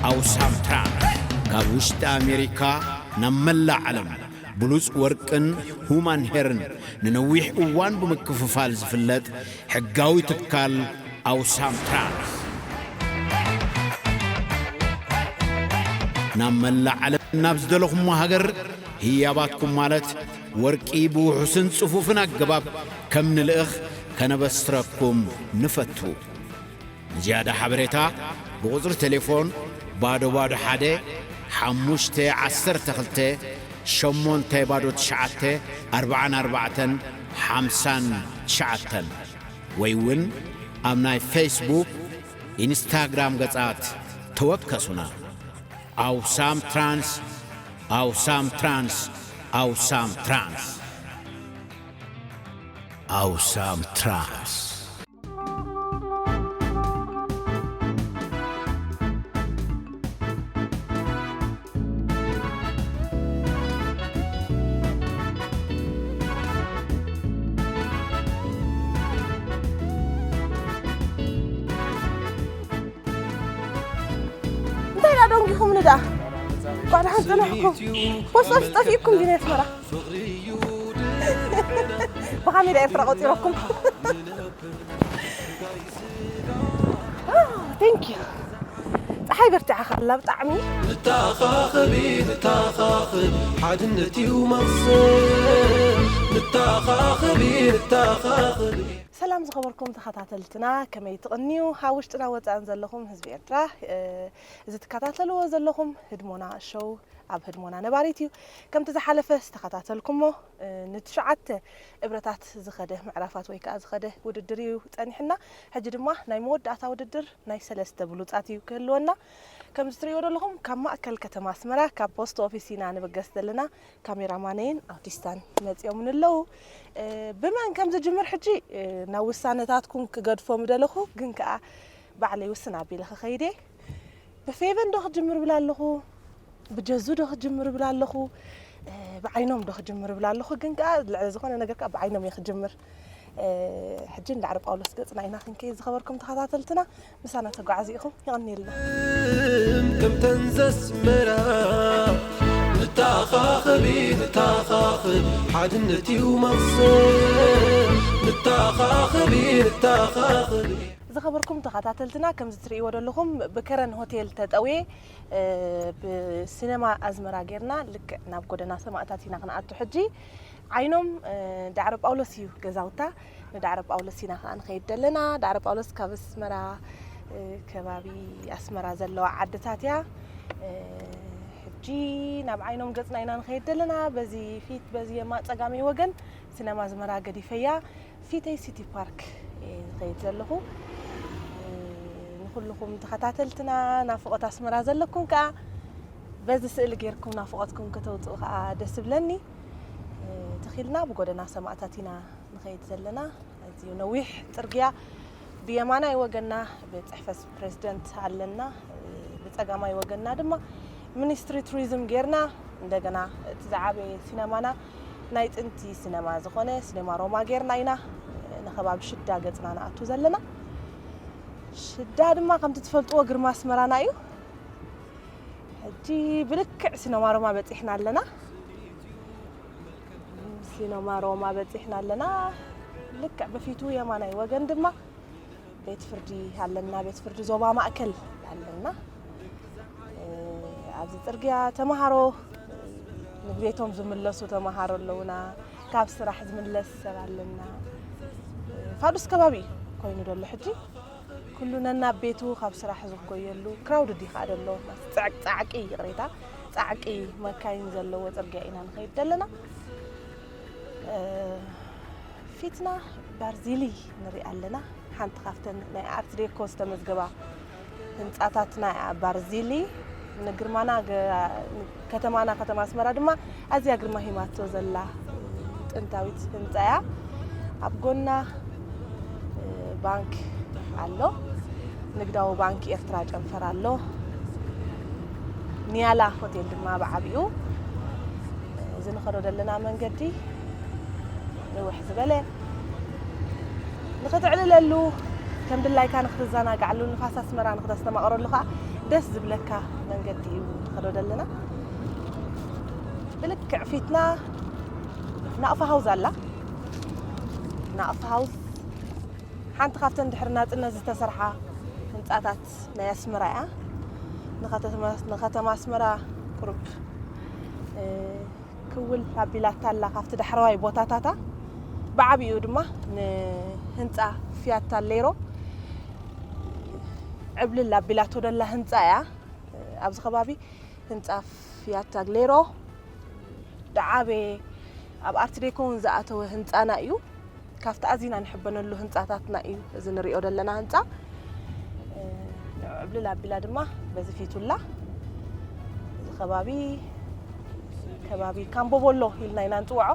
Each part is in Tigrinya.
ኣውሳም ትራንስ ካብ ውሽጢ ኣሜሪካ ናብ መላእ ዓለም ብሉጽ ወርቅን ሁማን ሄርን ንነዊሕ እዋን ብምክፍፋል ዝፍለጥ ሕጋዊ ትካል ኣውሳም ትራንስ፣ ናብ መላእ ዓለም ናብ ዝደለኹሞ ሃገር ህያባትኩም ማለት ወርቂ ብውሑስን ጽፉፍን ኣገባብ ከም ንልእኽ ከነበስረኩም ንፈቱ። ንዝያዳ ሓበሬታ ብቁጽሪ ቴሌፎን ባዶ ባዶ ሓደ ሓሙሽተ ዓሰርተ ክልተ ሸሞንተ ባዶ ትሽዓተ ኣርባዓን ኣርባዕተን ሓምሳን ትሽዓተን ወይ እውን ኣብ ናይ ፌስቡክ፣ ኢንስታግራም ገጻት ተወከሱና። ኣውሳም ትራንስ፣ ኣውሳም ትራንስ፣ ኣውሳም ትራንስ፣ ኣውሳም ትራንስ። እንታይ ደኣ ደንጊኹምኒ ደኣ? ኳዕ ደሓን ጸናሕኩም። ፖስፖስ ጠፊእኩም ድዩ ናይ ኣስመራ? ብኻሜራ ኤርትራ ቆጺረኩም። Thank you። ጸሓይ በርቲዓ ከላ ብጣዕሚ። ንተኻኸቢ፣ ንተኻኸቢ፣ ሓድነት እዩ መቕሰን። ንተኻኸቢ፣ ንተኻኸቢ። ሰላም ዝኸበርኩም ተኸታተልትና፣ ከመይ ትቕንዩ? ኣብ ውሽጥና ወጻእን ዘለኹም ህዝቢ ኤርትራ፣ እ፣ እዚ ትከታተልዎ ዘለኹም ህድሞና ሾው ኣብ ህድሞና ነባሪት እዩ። ከምቲ ዝሓለፈ ዝተኸታተልኩሞ፣ እ፣ ንትሽዓተ እብረታት ዝኸደ ምዕራፋት ወይ ከኣ ዝኸደ ውድድር እዩ ጸኒሕና። ሕጂ ድማ ናይ መወዳእታ ውድድር ናይ ሰለስተ ብሉጻት እዩ ክህልወና። ከምዚ ትርእይዎ ዘለኹም ካብ ማእከል ከተማ ኣስመራ ካብ ፖስት ኦፊስ ኢና ንብገስ ዘለና። ካሜራማነይን ኣውቲስታን መጺኦምን ኣለዉ። እ፣ ብመን ከም ዝጅምር ሕጂ፣ እ፣ ናብ ውሳነታትኩም ክገድፎ ምደለኹ፣ ግን ከኣ ባዕለይ ውስን ኣቢለ ክኸይድ እየ። ብፌቨን ዶ ክጅምር ብል ኣለኹ፣ ብጀዙ ዶ ክጅምር ብል ኣለኹ፣ እ፣ ብዓይኖም ዶ ክጅምር ብል ኣለኹ፣ ግን ከኣ ልዕሊ ዝኾነ ነገር ከኣ ብዓይኖም እየ ክጅምር። እ፣ ሕጂ ንዳዕሮ ጳውሎስ ገጽና ኢና ክንከይድ ዝኸበርኩም ተኸታተልትና። ምሳና ተጓዓዙ ኢኹም። የቐንየልና። ከምተን ዘስመራ ንተኻኸቢ፣ ንተኻኸቢ፣ ሓድነት እዩ መቕሰን። ንተኻኸቢ፣ ንተኻኸቢ። ዝኸበርኩም ተኸታተልትና፣ ከምዚ ትርእይዎ ዘለኹም ብከረን ሆቴል ተጠውየ፣ እ፣ ብሲነማ ኣዝመራ ጌርና ልክዕ ናብ ጎደና ሰማእታት ኢና ክንኣቱ ሕጂ። ዓይኖም፣ እ፣ ዳዕሮ ጳውሎስ እዩ ገዛውታ። ንዳዕሮ ጳውሎስ ኢና ከኣ ንኸይድ ዘለና። ዳዕሮ ጳውሎስ ካብ ኣስመራ፣ እ፣ ከባቢ ኣስመራ ዘለዋ ዓድታት እያ። እ፣ ሕጂ ናብ ዓይኖም ገጽና ኢና ንኸይድ ዘለና። በዚ ፊት፣ በዚ የማ ጸጋመይ ወገን ሲነማ ኣዝመራ ገዲፈያ ፊተይ ሲቲ ፓርክ እየ ዝኸይድ ዘለኹ። እ፣ ንኹልኹም ተኸታተልትና ናፍቖት ኣስመራ ዘለኩም ከኣ በዚ ስእሊ ጌርኩም ናፍቖትኩም ከተውጽኡ ከኣ ደስ ይብለኒ። እ፣ ተኺልና ብጎደና ሰማእታት ኢና ንኸይድ ዘለና። ኣዝዩ ነዊሕ ጽርግያ። ብየማናይ ወገንና ቤት ጽሕፈት ፕሬዝደንት ኣለና። እ፣ ብጸጋማይ ወገንና ድማ ሚኒስትሪ ቱሪዝም ጌርና፣ እንደገና እቲ ዝዓበየ ሲነማና ናይ ጥንቲ ሲነማ ዝኾነ ሲነማ ሮማ ጌርና ኢና ንኸባቢ ሽዳ ገጽና ንኣቱ ዘለና። ሽዳ ድማ ከምቲ ትፈልጥዎ ግርማ ኣስመራና እዩ። ሕጂ ብልክዕ ሲነማ ሮማ በጺሕና ኣለና። ሲነማ ሮማ በጺሕና ኣለና። ልክዕ ብፊቱ የማናይ ወገን ድማ ቤት ፍርዲ ኣለና። ቤት ፍርዲ ዞባ ማእከል ኣለና። እ፣ ኣብዚ ጽርግያ ተመሃሮ፣ ንቤቶም ዝምለሱ ተመሃሮ ኣለውና። ካብ ስራሕ ዝምለስ ሰብ ኣለና። ፋዱስ ከባቢ ኮይኑ ዘሎ ሕጂ። ኩሉ ነናብ ቤቱ ካብ ስራሕ ዝጎየሉ ክራውድድ እዩ ከኣ ዘሎ። ጻዕቂ፣ ጻዕቂ፣ ይቕሬታ፣ ጻዕቂ መካይን ዘለዎ ጽርግያ ኢና ንኸይድ ዘለና። እ፣ ፊትና ባርዚሊ ንርኢ ኣለና። ሓንቲ ካብተን ናይ ኣርት ዴኮ ዝተመዝገባ ህንጻታትና እያ ባርዚሊ። ንግርማና ገ-፣ ከተማና፣ ከተማ ኣስመራ ድማ ኣዝያ ግርማ ሂባቶ ዘላ ጥንታዊት ህንጻ እያ። ኣብ ጎና፣ እ፣ ባንክ ኣሎ። ንግዳዊ ባንክ ኤርትራ ጨንፈር ኣሎ። ኒያላ ሆቴል ድማ ብዓቢኡ። እዚ ንኸዶ ዘለና መንገዲ ንውሕ ዝበለ፣ ንኽትዕልለሉ፣ ከም ድላይካ ንኽትዘናግዓሉ፣ ንፋስ ኣስመራ ንኽተስተማቕረሉ ኸኣ እንዳ ደስ ዝብለካ መንገዲ እዩ ንኸዶ ዘለና። ብልክዕ ፊትና ናቕፋ ሃውዝ ኣላ። ናቕፋ ሃውዝ ሓንቲ ካብተን ድሕሪ ናጽነት ዝተሰርሓ ህንጻታት ናይ ኣስመራ እያ። ንኸተማ ኣስመራ ቁሩብ ክውል ኣቢላታ ኣላ ካብቲ ዳሕረዋይ ቦታታታ። ብዓቢኡ ድማ ንህንጻ ፊያታ ሌሮ ዕብልል ኣቢላቶ ደላ ህንጻ እያ። ኣብዚ ከባቢ ህንጻ ፊያታ ሌሮ ደዓበየ ኣብ ኣርት ዴኮ እውን ዝኣተወ ህንጻና እዩ። ካብቲ ኣዚና ንሕበነሉ ህንጻታትና እዩ እዚ ንሪኦ ዘለና ህንጻ። ንዕብልል ኣቢላ ድማ በዚ ፊቱላ እዚ ከባቢ ከባቢ ካምቦቦሎ ኢልና ኢና ንፅውዖ።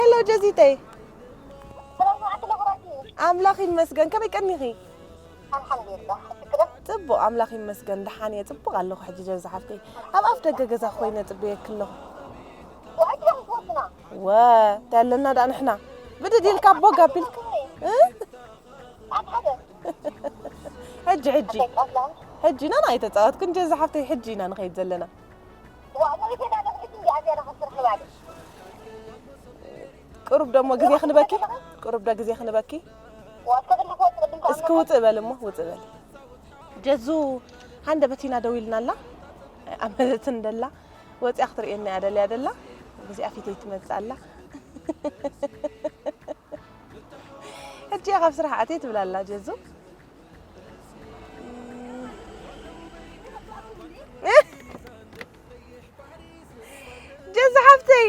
ሄሎ ጀዚተይ፣ ኣምላኽ ይመስገን። ከመይ ቀኒኺ? ጽቡቕ፣ ኣምላኽ ይመስገን፣ ደሓን እየ። ጽቡቕ ኣለኹ። ሕጂ ጀዚ ሓፍተይ፣ ኣብ ኣፍ ደገ ገዛ ኮይነ ጽበየኪ ኣለኹ። ወ እንታይ ኣለና ደኣ ንሕና? ብድድ ኢልካ ቦግ ኣቢልካ እ? ሕጂ ሕጂ ሕጂ ኢና ኣይተጻወትኩን ጀዚ ሓፍተይ፣ ሕጂ ኢና ንኸይድ ዘለና። ቅሩብ ደሞ ግዜ ክንበኪ፣ ቅሩብ ደ ግዜ ክንበኪ። እስኪ ውጽእ በል እሞ፣ ውጽእ በል። ጀዙ ሃንደበት ኢና ደው ኢልና ኣላ። ኣመዘትን ደላ፣ ወጽያ ክትርእየና እያ ደልያ ደላ። ብዚኣ ፊተይ ትመጽእ ኣላ። ሕጂ እያ ካብ ስራሕ ኣትየ ትብል ኣላ ጀዙ። ጀዙ ሓፍተይ፣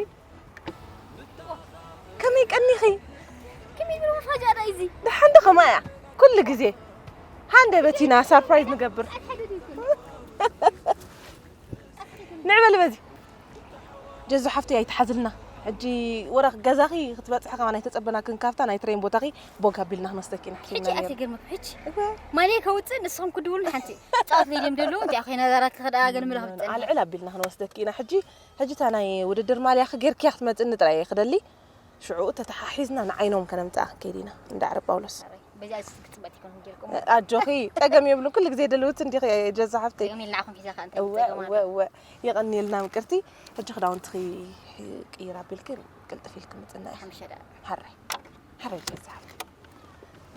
ከመይ ቀኒኺ? ከመይ ብሎ መፋጃ ዳ እዚ? ደሓን ዶ ከማያ? ኩሉ ግዜ ሃንደበት ኢና ሳርፕራይዝ ንገብር። ንዕበል በዚ። ጀዙ ሓፍተይ ኣይትሓዝልና። ሕጂ ወረ ገዛኺ ክትበጽሒ ከማን ኣይተጸበናክን፣ ካብታ ናይ ትሬን ቦታኺ ቦግ ኣቢልና ክንወስደኪ ኢና ሕጂ ሓሲብና ኣቲ ነይርና። ገርመክ ሕጂ እወ። ማልየ ከውጽእ ንስኹም ክድውሉን ሓንቲ ጫት ለይድም ደለዉ እንታይ ኾይና ዛራት ክኸዳ ገለ ምለ ክብጽእ። ኣልዕል ኣቢልና ክንወስደኪ ኢና ሕጂ። ሕጂ እታ ናይ ውድድር ማልያኺ ጌርክያ ክትመጽእኒ ጥራይ እየ ክደሊ። ሽዑ ተተሓሒዝና ንዓይኖም ከነምጽኣ ክንከይድ ኢና። እንዳ ዕረ ጳውሎስ። በዚኣ ክትጽበጥ ይኮን ጌርኩም። ኣጆኺ፣ ጸገም የብሉን። ኩሉ ግዜ ደልውቲ እንዲኺ ጀዛ ሓፍተይ። ጸገም የልናዕኹም ሒዛ ከኣ እንታይ እወ፣ ጸገም ኣለ? እወ፣ እወ። የቐንየልና ምቅርቲ። ሕጂ ክዳውንትኺ ቅይር ኣቢልኪ ቅልጥፍ ኢልኪ ምጽና ኢኺ። ሓምሸ ደኣ። ሓራይ። ሓራይ ጀዛ ሓፍተይ።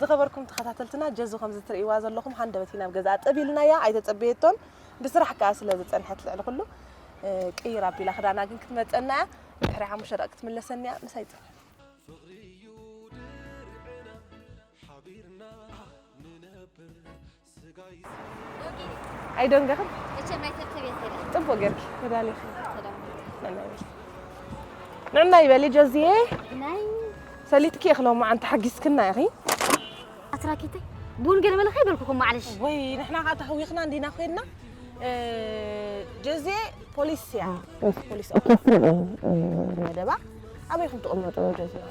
ዝኸበርኩም ተኸታተልትና፣ ጀዙ ከምዚ ትርእይዋ ዘለኹም ሃንደበት ኢና ኣብ ገዛኣ ጠብ ኢልናያ፣ ኣይተጸበየቶን። ብስራሕ ከኣ ስለ ዝጸንሐት ልዕሊ ኩሉ፣ እ፣ ቅይር ኣቢላ ክዳና ግን ክትመጸና እያ። ድሕሪ ሓሙሽተ ደቂቕ ክትምለሰኒ እያ። ምሳይ ጽንሑ። ኣይደንገኽን? መቸም ኣይተብተብየት ከይዳ። ጽቡቕ ጌርኪ፣ ተዳሊኺ። ሰላም። ነናይ በሊ። ንዕናይ በሊ ጀዝየ። ናይ ሰሊጥኪ ኢኺ ሎማዓንቲ ሓጊዝክና ኢኺ። ኣትራኪተይ፣ ቡን ገለ መለ ከይበልኩኹም ማዕለሽ። ወይ ንሕና ከኣ ተሃዊኽና እንዲና ኮይንና። እ፣ ጀዝየ ፖሊስ እያ። ፖሊስ ኦኬ፣ ስርዕ፣ እ፣ መደባ። ኣበይ ኢኹም ትቕመጡ ጀዝየ?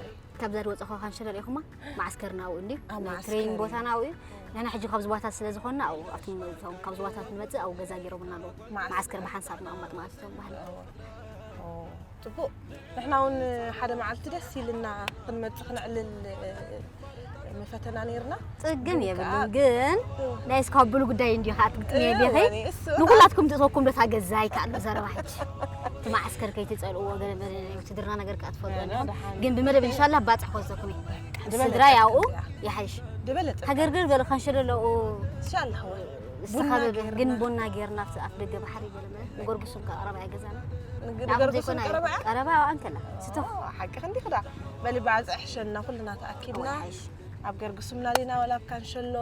ካብዛ ዝወፀ ኳ ካንሸሎ ርኢኹማ? ማዓስከር ናብኡ እንድዩ። ኣብ ናይ ማዓስከር ትሬኒንግ እዩ። ቦታ ናብኡ እዩ። ንሕና ሕጂ ካብ ዝባታት ስለ ዝኾንና ኣብኡ፣ ኣብቶም፣ እቶም ካብ ዝባታት ንመጽእ ኣብኡ ገዛ ገይሮምልና ኣለዉ። ማዓስከር። ማዓስከር ብሓንሳብ ንቕመጥ ማለት እዮም ባህሊ። ኦ፣ ኦ፣ ጽቡቕ። ንሕና እውን ሓደ መዓልቲ ደስ ኢልና ክንመጽእ ክነዕልል፣ እ፣ ምፈተና ነይርና። ጽግም ግን የብሉን፣ ከኣ ግን እወ። ናይ እስካብሉ ጉዳይ እንድዩ ከኣ ትግጥምዮ እወ፣ ዲኺ? እሱ ንኹላትኩም ትእትወኩም ዶ እታ ገዛ ይከኣል ዶ ዘረባ ሕጂ? እቲ ማዓስከር ከይትጸልእዎ ገለ መለ ናይ ውትድርና ነገር ከኣ ትፈልጡ ኖ፣ ኖ፣ ኣለኹም። ደሓን። ግን ብመደብ ኢንሻላህ ባጽሕ ክወስደኩም እየ። ዝበለጸ ስድራ ያው ክትሪኣ። ይሓይሽ። ዝበለጸ ሃገር ክትሪኣ። ገር ገለ ካንሸሎ ኣለዉ። ኢንሻላህ፣ ወይ። ቡና ዝተኻበበ ጌርና። ግን ቡና ጌርና ኣብቲ ኣፍ ደገ ባሕሪ ገለ መለ ንገርጉሱም ከኣ ቀረባ እያ ገዛና። ንግ-፣ ንዓኹም ንገርጉሱም ዘይኮነ ቀረባ እያ? ቀረባ ኣብኣ እንከላ። ስትኽ። ኦ፣ ሓቂ ክንዲ ክዳ። በሊ በዓል ጽሕሸና ኩልና ተኣኪብና። እወ፣ ይሓይሽ። ኣብ ገርጉሱም ናሊና ወላ ኣብ ካንሸሎ፣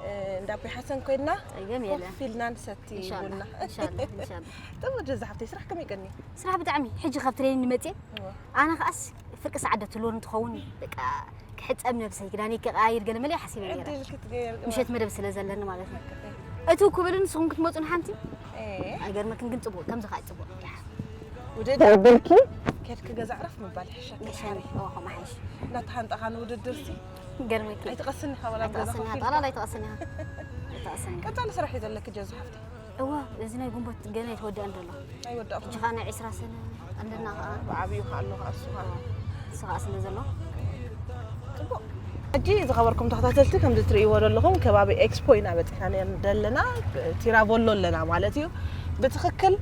እ፣ እንዳ ኣቦይ ሓሰን ኮይንና ጸገም የለን። ኮፍ ኢልና ንሰቲ ኢንሻላህ፣ ቡና። ኢንሻላህ፣ ኢንሻላህ። ጥሙ ጀዛ ሓፍተይ፣ ስራሕ ከመይ ቀኒ? ስራሕ ብጣዕሚ፣ ሕጂ ካብ ትሬኒንግ መጽየ፣ እወ። ኣነ ከኣስ ፍርቂ ሰዓት ዶ ትልወኒ ትኸውን፣ በቃ፣ ክሕጸብ ነብሰይ፣ ክዳነይ ክቀያይር ገለ መለ ሓሲበ ነይረ። ዕድል ክትገይር ምሸት መደብ ስለ ዘለኒ ማለት እዩ። ሓቅኺ። እትው ክብልን ንስኹም ክትመጹ ንሓንቲ? ኤ። ኣይገርመክን ግን ጽቡቕ፣ ከምዚ ከኣ ጽቡቕ። ውድድር ተቐበልኪ? ከድኪ ገዛ ዕረፍ ምባል ይሕሸኪ። ይሕሸኒ። ሓሪ። ኦ፣ ከምኡ ሓይሽ። እናተሃንጠኻ ንውድድርሲ። ገርመኪ። ኣይትቐስኒ ኢኻ፣ ዋላ ኣብ ገዛ ኣይትቐስኒ ኢኻ፣ ኮፍ ኢልካ። ጠቕላላ ኣይትቐስኒ ኢኻ። ኣይትቐስኒ። ቀጻሊ ስራሕ እዩ ዘለኪ ጀዙ ሓፍተይ። እወ፣ እዚ ናይ ግንቦት ገና ኣይተወደአን ዘሎ። ኣይወዳእኩን። ሕጂ ኸኣ ናይ ዕስራ ሰነ ቀንድና ኸኣ። ብዓብዩ ኸኣ ኣሎ ኸኣ እሱ ኸኣ። እወ። ስኻ ስለ ዘሎ ሕጂ ዝኸበርኩም ተኸታተልቲ፣ ከምዚ ትርእይዎ ዘለኹም ከባቢ ኤክስፖ ኢና በፂሕና ዘለና። ቲራቮሎ ኣለና ማለት እዩ። ብትኽክል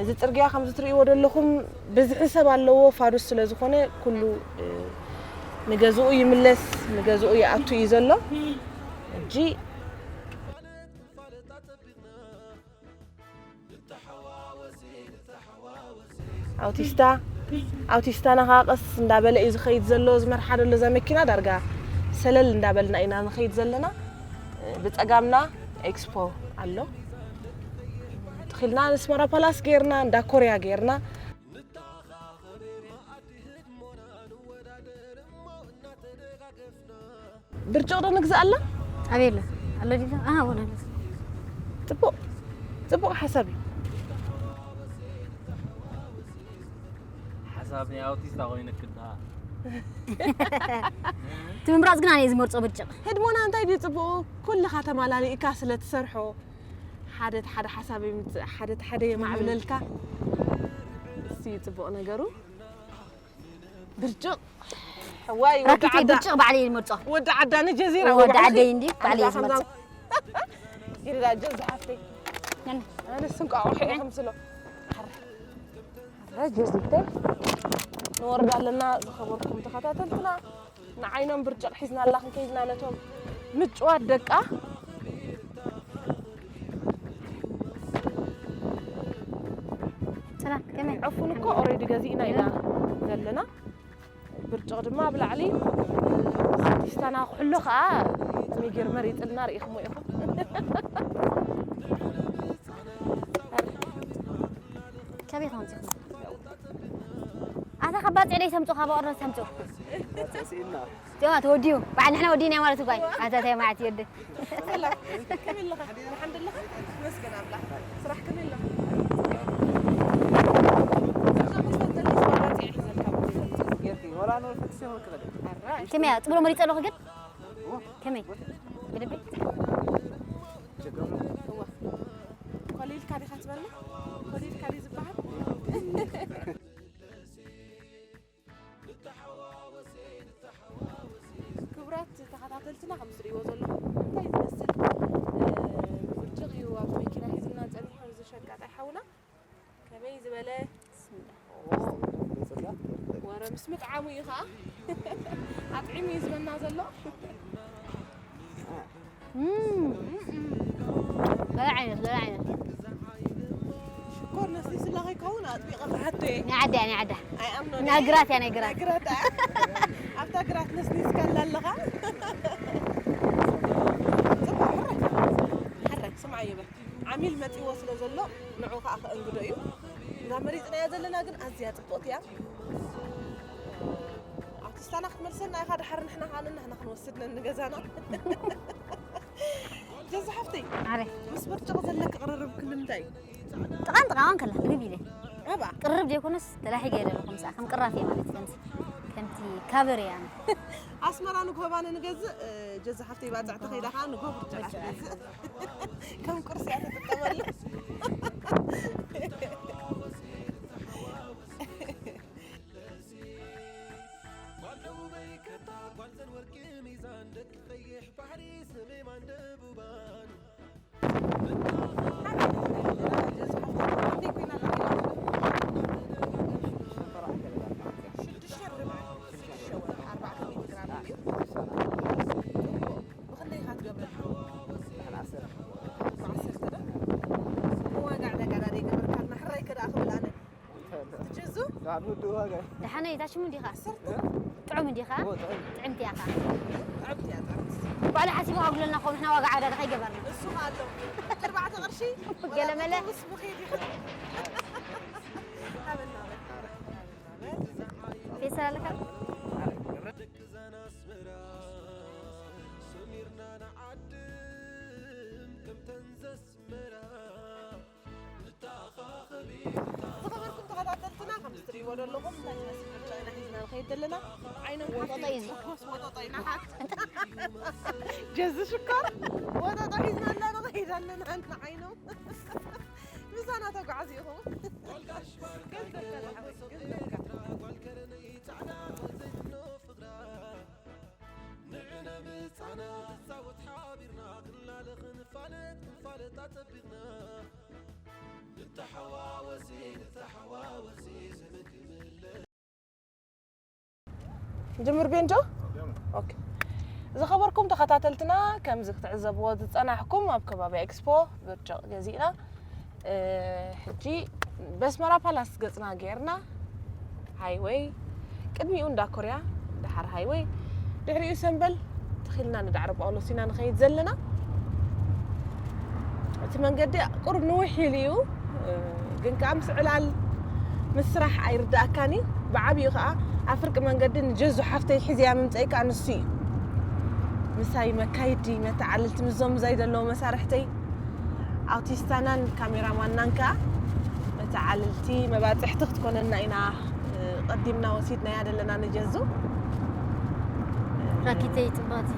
እዚ ፅርግያ ከምዚ ትርእይዎ ዘለኹም ብዝሒ ሰብ ኣለዎ። ፋዱስ ስለ ዝኾነ ኩሉ ንገዝኡ ይምለስ፣ ንገዝኡ ይኣቱ እዩ ዘሎ። ሕጂ ኣውቲስታ ኣውቲስታና ከዓ ቀስ እንዳበለ እዩ ዝኸይድ ዘሎ። ዝመርሓ ዘሎ እዛ መኪና ዳርጋ ሰለል እንዳበልና ኢና ንኸይድ ዘለና። ብፀጋምና ኤክስፖ ኣሎ። ትኽልና ንስመራ ፓላስ ጌርና፣ እንዳ ኮርያ ጌርና። ብርጭቕ ዶ ንግዛኣላ? ኣበይ ኣሎ ኣሎ ዲላ ኣሃ ወላ ኣሎ ፅቡቕ ፅቡቕ ሓሳብ እዩ። ሓሳብ ናይ ኣውቲስታ ኮይኑ ክዳ እቲ ምምራፅ ግን ኣነ ዝመርፆ ብርጭቕ ህድሞና እንታይ ድዩ ፅቡቕ? ኩልኻ ተማላሊእካ ስለ ትሰርሖ ሓደ ሓደ ሓሳብ ይምፅእ፣ ሓደ ሓደ የማዕብለልካ። እሱ እዩ ፅቡቕ ነገሩ። ብርጭቕ ዋይ ወዲ ራኪተይ ዓዳ ብርጭቕ ባዕለይ ዝመርፆ ወዲ ዓዳኒ ጀዚራ ወዲ ዓደይ እንዲ ባዕለይ ዝመርፆ ይርዳ ጀዝ ሓፍተይ ኣነ ስንቋቑ ሕየ ከምስሎ ጀዝተይ ንወርድ ኣለና። ዝኸበርኩም ተኸታተልትና ንዓይኖም ብርጭቕ ሒዝና ኣላ ክንከይድና ነቶም ምጭዋት ደቃ ሰላም ከመይ ዕፉን እኮ ኦሬዲ ገዚእና ኢና ዘለና። ብርጭቕ ድማ ኣብ ላዕሊ ኣርቲስታና ክሕሎ ከዓ ሚጌር መሪፅልና ርኢኹሞ ኢኹም። ከመይ ከምፅኹም ኣታ ካብ ባፅዕ ደይ ተምፁ ካብ ኣቕርበት ተምፁ ስኢና ጆማ ተወዲኡ በዓል ንሕና ወዲና ማለት እኳ ኣታ እንታይ ማለት ይወዲ ከመይ ኣለኻ? ደሓን ደለኻ? መስገን ኣምላኽ። ስራሕ ከመይ ኣለኻ? ጌርኪ ወላ ንወልፈትሲ ወክበደ ከመይ እያ ፅብሎ መሪፀ ኣለኹ ግን ከመይ ብልቢ ኮሊልካ ዲኻ ትበልና? ኮሊልካ ድዩ ዝበሃል? ክቡራት ተኸታተልትና ከም ትርእይዎ ዘለኹም እንታይ ዝመስል እ፣ ብርጭቕ እዩ ኣብ መኪና ሒዝና ጸኒሑ እዚ ሸቃጣይ ሓውና ከመይ ዝበለ ወረ ምስ ምጥዓሙ እዩ ኸዓ ኣጥዒሙ እዩ ዝበና ዘሎ ገለ ዓይነት ገለ ዓይነት ሽኮር ነስኒስላ ከይከውን ኣጥቢቐ ክሓቶ እየ ናይ ዓዳ እያ ናይ ዓዳ ኣይኣምኖን ናይ ግራት እያ ናይ ግራት ግራት ኣብታ ግራት ነስኒስካ ኣላ ኣለኻ ጽቡቕ ሕራይ ሕራይ ስምዓዮ በል ዓሚል መጺዎ ስለ ዘሎ ንዑ ከዓ ከእንግዶ እዩ እዛ መሪጽናያ ዘለና ግን ኣዝያ ጽቡቕቲ እያ ኣርቲስታና ክትመልሰና ኢኻ ድሓር ንሕና ከዓ ንሕና ክንወስድ ነንገዛና ጀዚ ሓፍተይ ኣረ ምስ ብርጭቕ ዘለክ ቅርርብ ክልምንታይ እዩ ጥቓን ጥቓን ከላ ልግብ ኢለ ኣባ ቅርብ ዘይኮነስ ተላሒገ ኢለ ኣለኹ ምስኣ ከም ቅራፍ እየ ማለት ከምዚ ከምቲ ካቨር እያ ኣስመራ ንጎባነ ንገዝእ እ፣ ጀዚ ሓፍተይ ባፅዕ ተኸይዳ ከዓ ንጎ ብርጭቕ ክትገዝእ ከም ቁርሲ እያ ትጥቀመሉ ደሓነይ እዛ ሽሙ እንዲኻ ጥዑም እንዲኻ ጥዕምቲ እያ ኸዓ ባዕሉ ሓሲቡ ካጉለልና ከው ንሕና ዋጋ ዓዳዳ ከይገበርና እሱ ኣሎ ኣርባዕተ ቅርሺ ገለመለ ምስ ምኺድ ይኽእል ፌስታል ኣለካ ዝኸበርኩም ተኸታተልትና ከም ትሪእዎ ዘለኹም እንታይ ዝመስል ምርጫ ኢና ሒዝና ንኸይድ ዘለና ዓይኖም ወጠጦ እዩ። ወጠጦ ኢና ሓት ጀዚ ሽኮር ወጠጦ ሒዝና እና ንኸይድ ኣለና ንዓይኖም ምሳና ተጓዓዝ ኢኹም ገንዘብካ ዝሓወይ ገንዘብካ ጅምር ቤንጆ። ኦኬ። ዝኸበርኩም ተኸታተልትና፣ ከምዚ ክትዕዘብዎ ዝጸናሕኩም፣ ኣብ ከባቢ ኤክስፖ ብርጭቕ ገዚእና። እ፣ ሕጂ በስመራ ፓላስ ገጽና ጌርና፣ ሃይወይ፣ ቅድሚኡ እንዳ ኮርያ፣ ደሓር ሃይወይ፣ ድሕሪኡ ሰምበል፣ ትኺልና ንዳዕሮ ጳውሎስ ኢና ንኸይድ ዘለና። እቲ መንገዲ ቁሩብ ንውሕ ኢሉ እዩ፣ እ፣ ግን ከኣ ምስ ዕላል፣ ምስ ስራሕ ኣይርድኣካን እዩ። ብዓብዩ ከኣ ኣብ ፍርቂ መንገዲ ንጀዙ ሓፍተይ ሒዝያ ምምጸይ ከኣ ንሱ እዩ። ምሳይ መካይዲ፣ መተዓልልቲ፣ ምስዞም ምዛይ ዘለዉ መሳርሕተይ፣ ኣውቲስታናን ካሜራማናን ከኣ መተዓልልቲ፣ መባጽሕቲ ክትኮነና ኢና፣ እ፣ ቀዲምና ወሲድናያ ዘለና ንጀዙ። ራኪተይ ጽቡቓት።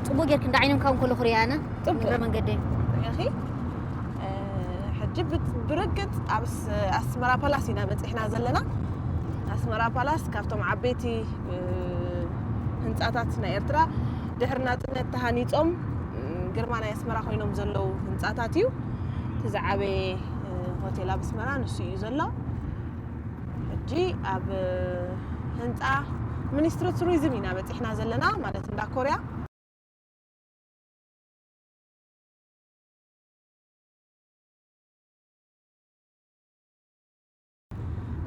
ጽቡቕ ጌርክ እንዳ ዓይኖም ካብ እንከሎ ክሪኣ ኣነ። ጽቡቕ። እግረ መንገደይ። ርኢኺ? እ፣ ሕጂ ብት-፣ ብርግጽ ኣብ ስ-፣ ኣስመራ ፓላስ ኢና በጺሕና ዘለና። ኣስመራ ፓላስ ካብቶም ዓበይቲ፣ እ፣ ህንጻታት ናይ ኤርትራ ድሕሪ ናጽነት ተሃኒጾም፣ እ፣ ግርማ ናይ ኣስመራ ኮይኖም ዘለዉ ህንጻታት እዩ። እቲ ዝዓበየ፣ እ፣ ሆቴል ኣብ ኣስመራ ንሱ እዩ ዘሎ። ሕጂ ኣብ፣ እ፣ ህንጻ ሚኒስትሪ ቱሪዝም ኢና በጺሕና ዘለና፣ ማለት እንዳ ኮርያ።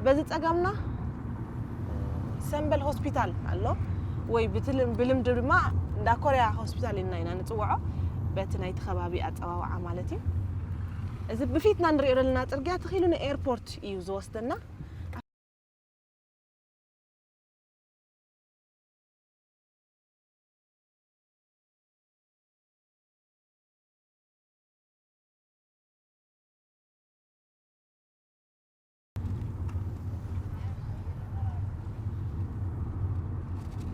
በዚ ጸጋምና ሰምበል ሆስፒታል ኣሎ፣ ወይ ብትልም-፣ ብልምዲ ድማ እንዳ ኮርያ ሆስፒታል ኢልና ኢና ንጽውዖ፣ በቲ ናይቲ ከባቢ ኣጸዋውዓ ማለት እዩ። እዚ ብፊትና ንሪኦ ዘለና ጽርግያ ተኺሉ ንኤርፖርት እዩ ዝወስደና።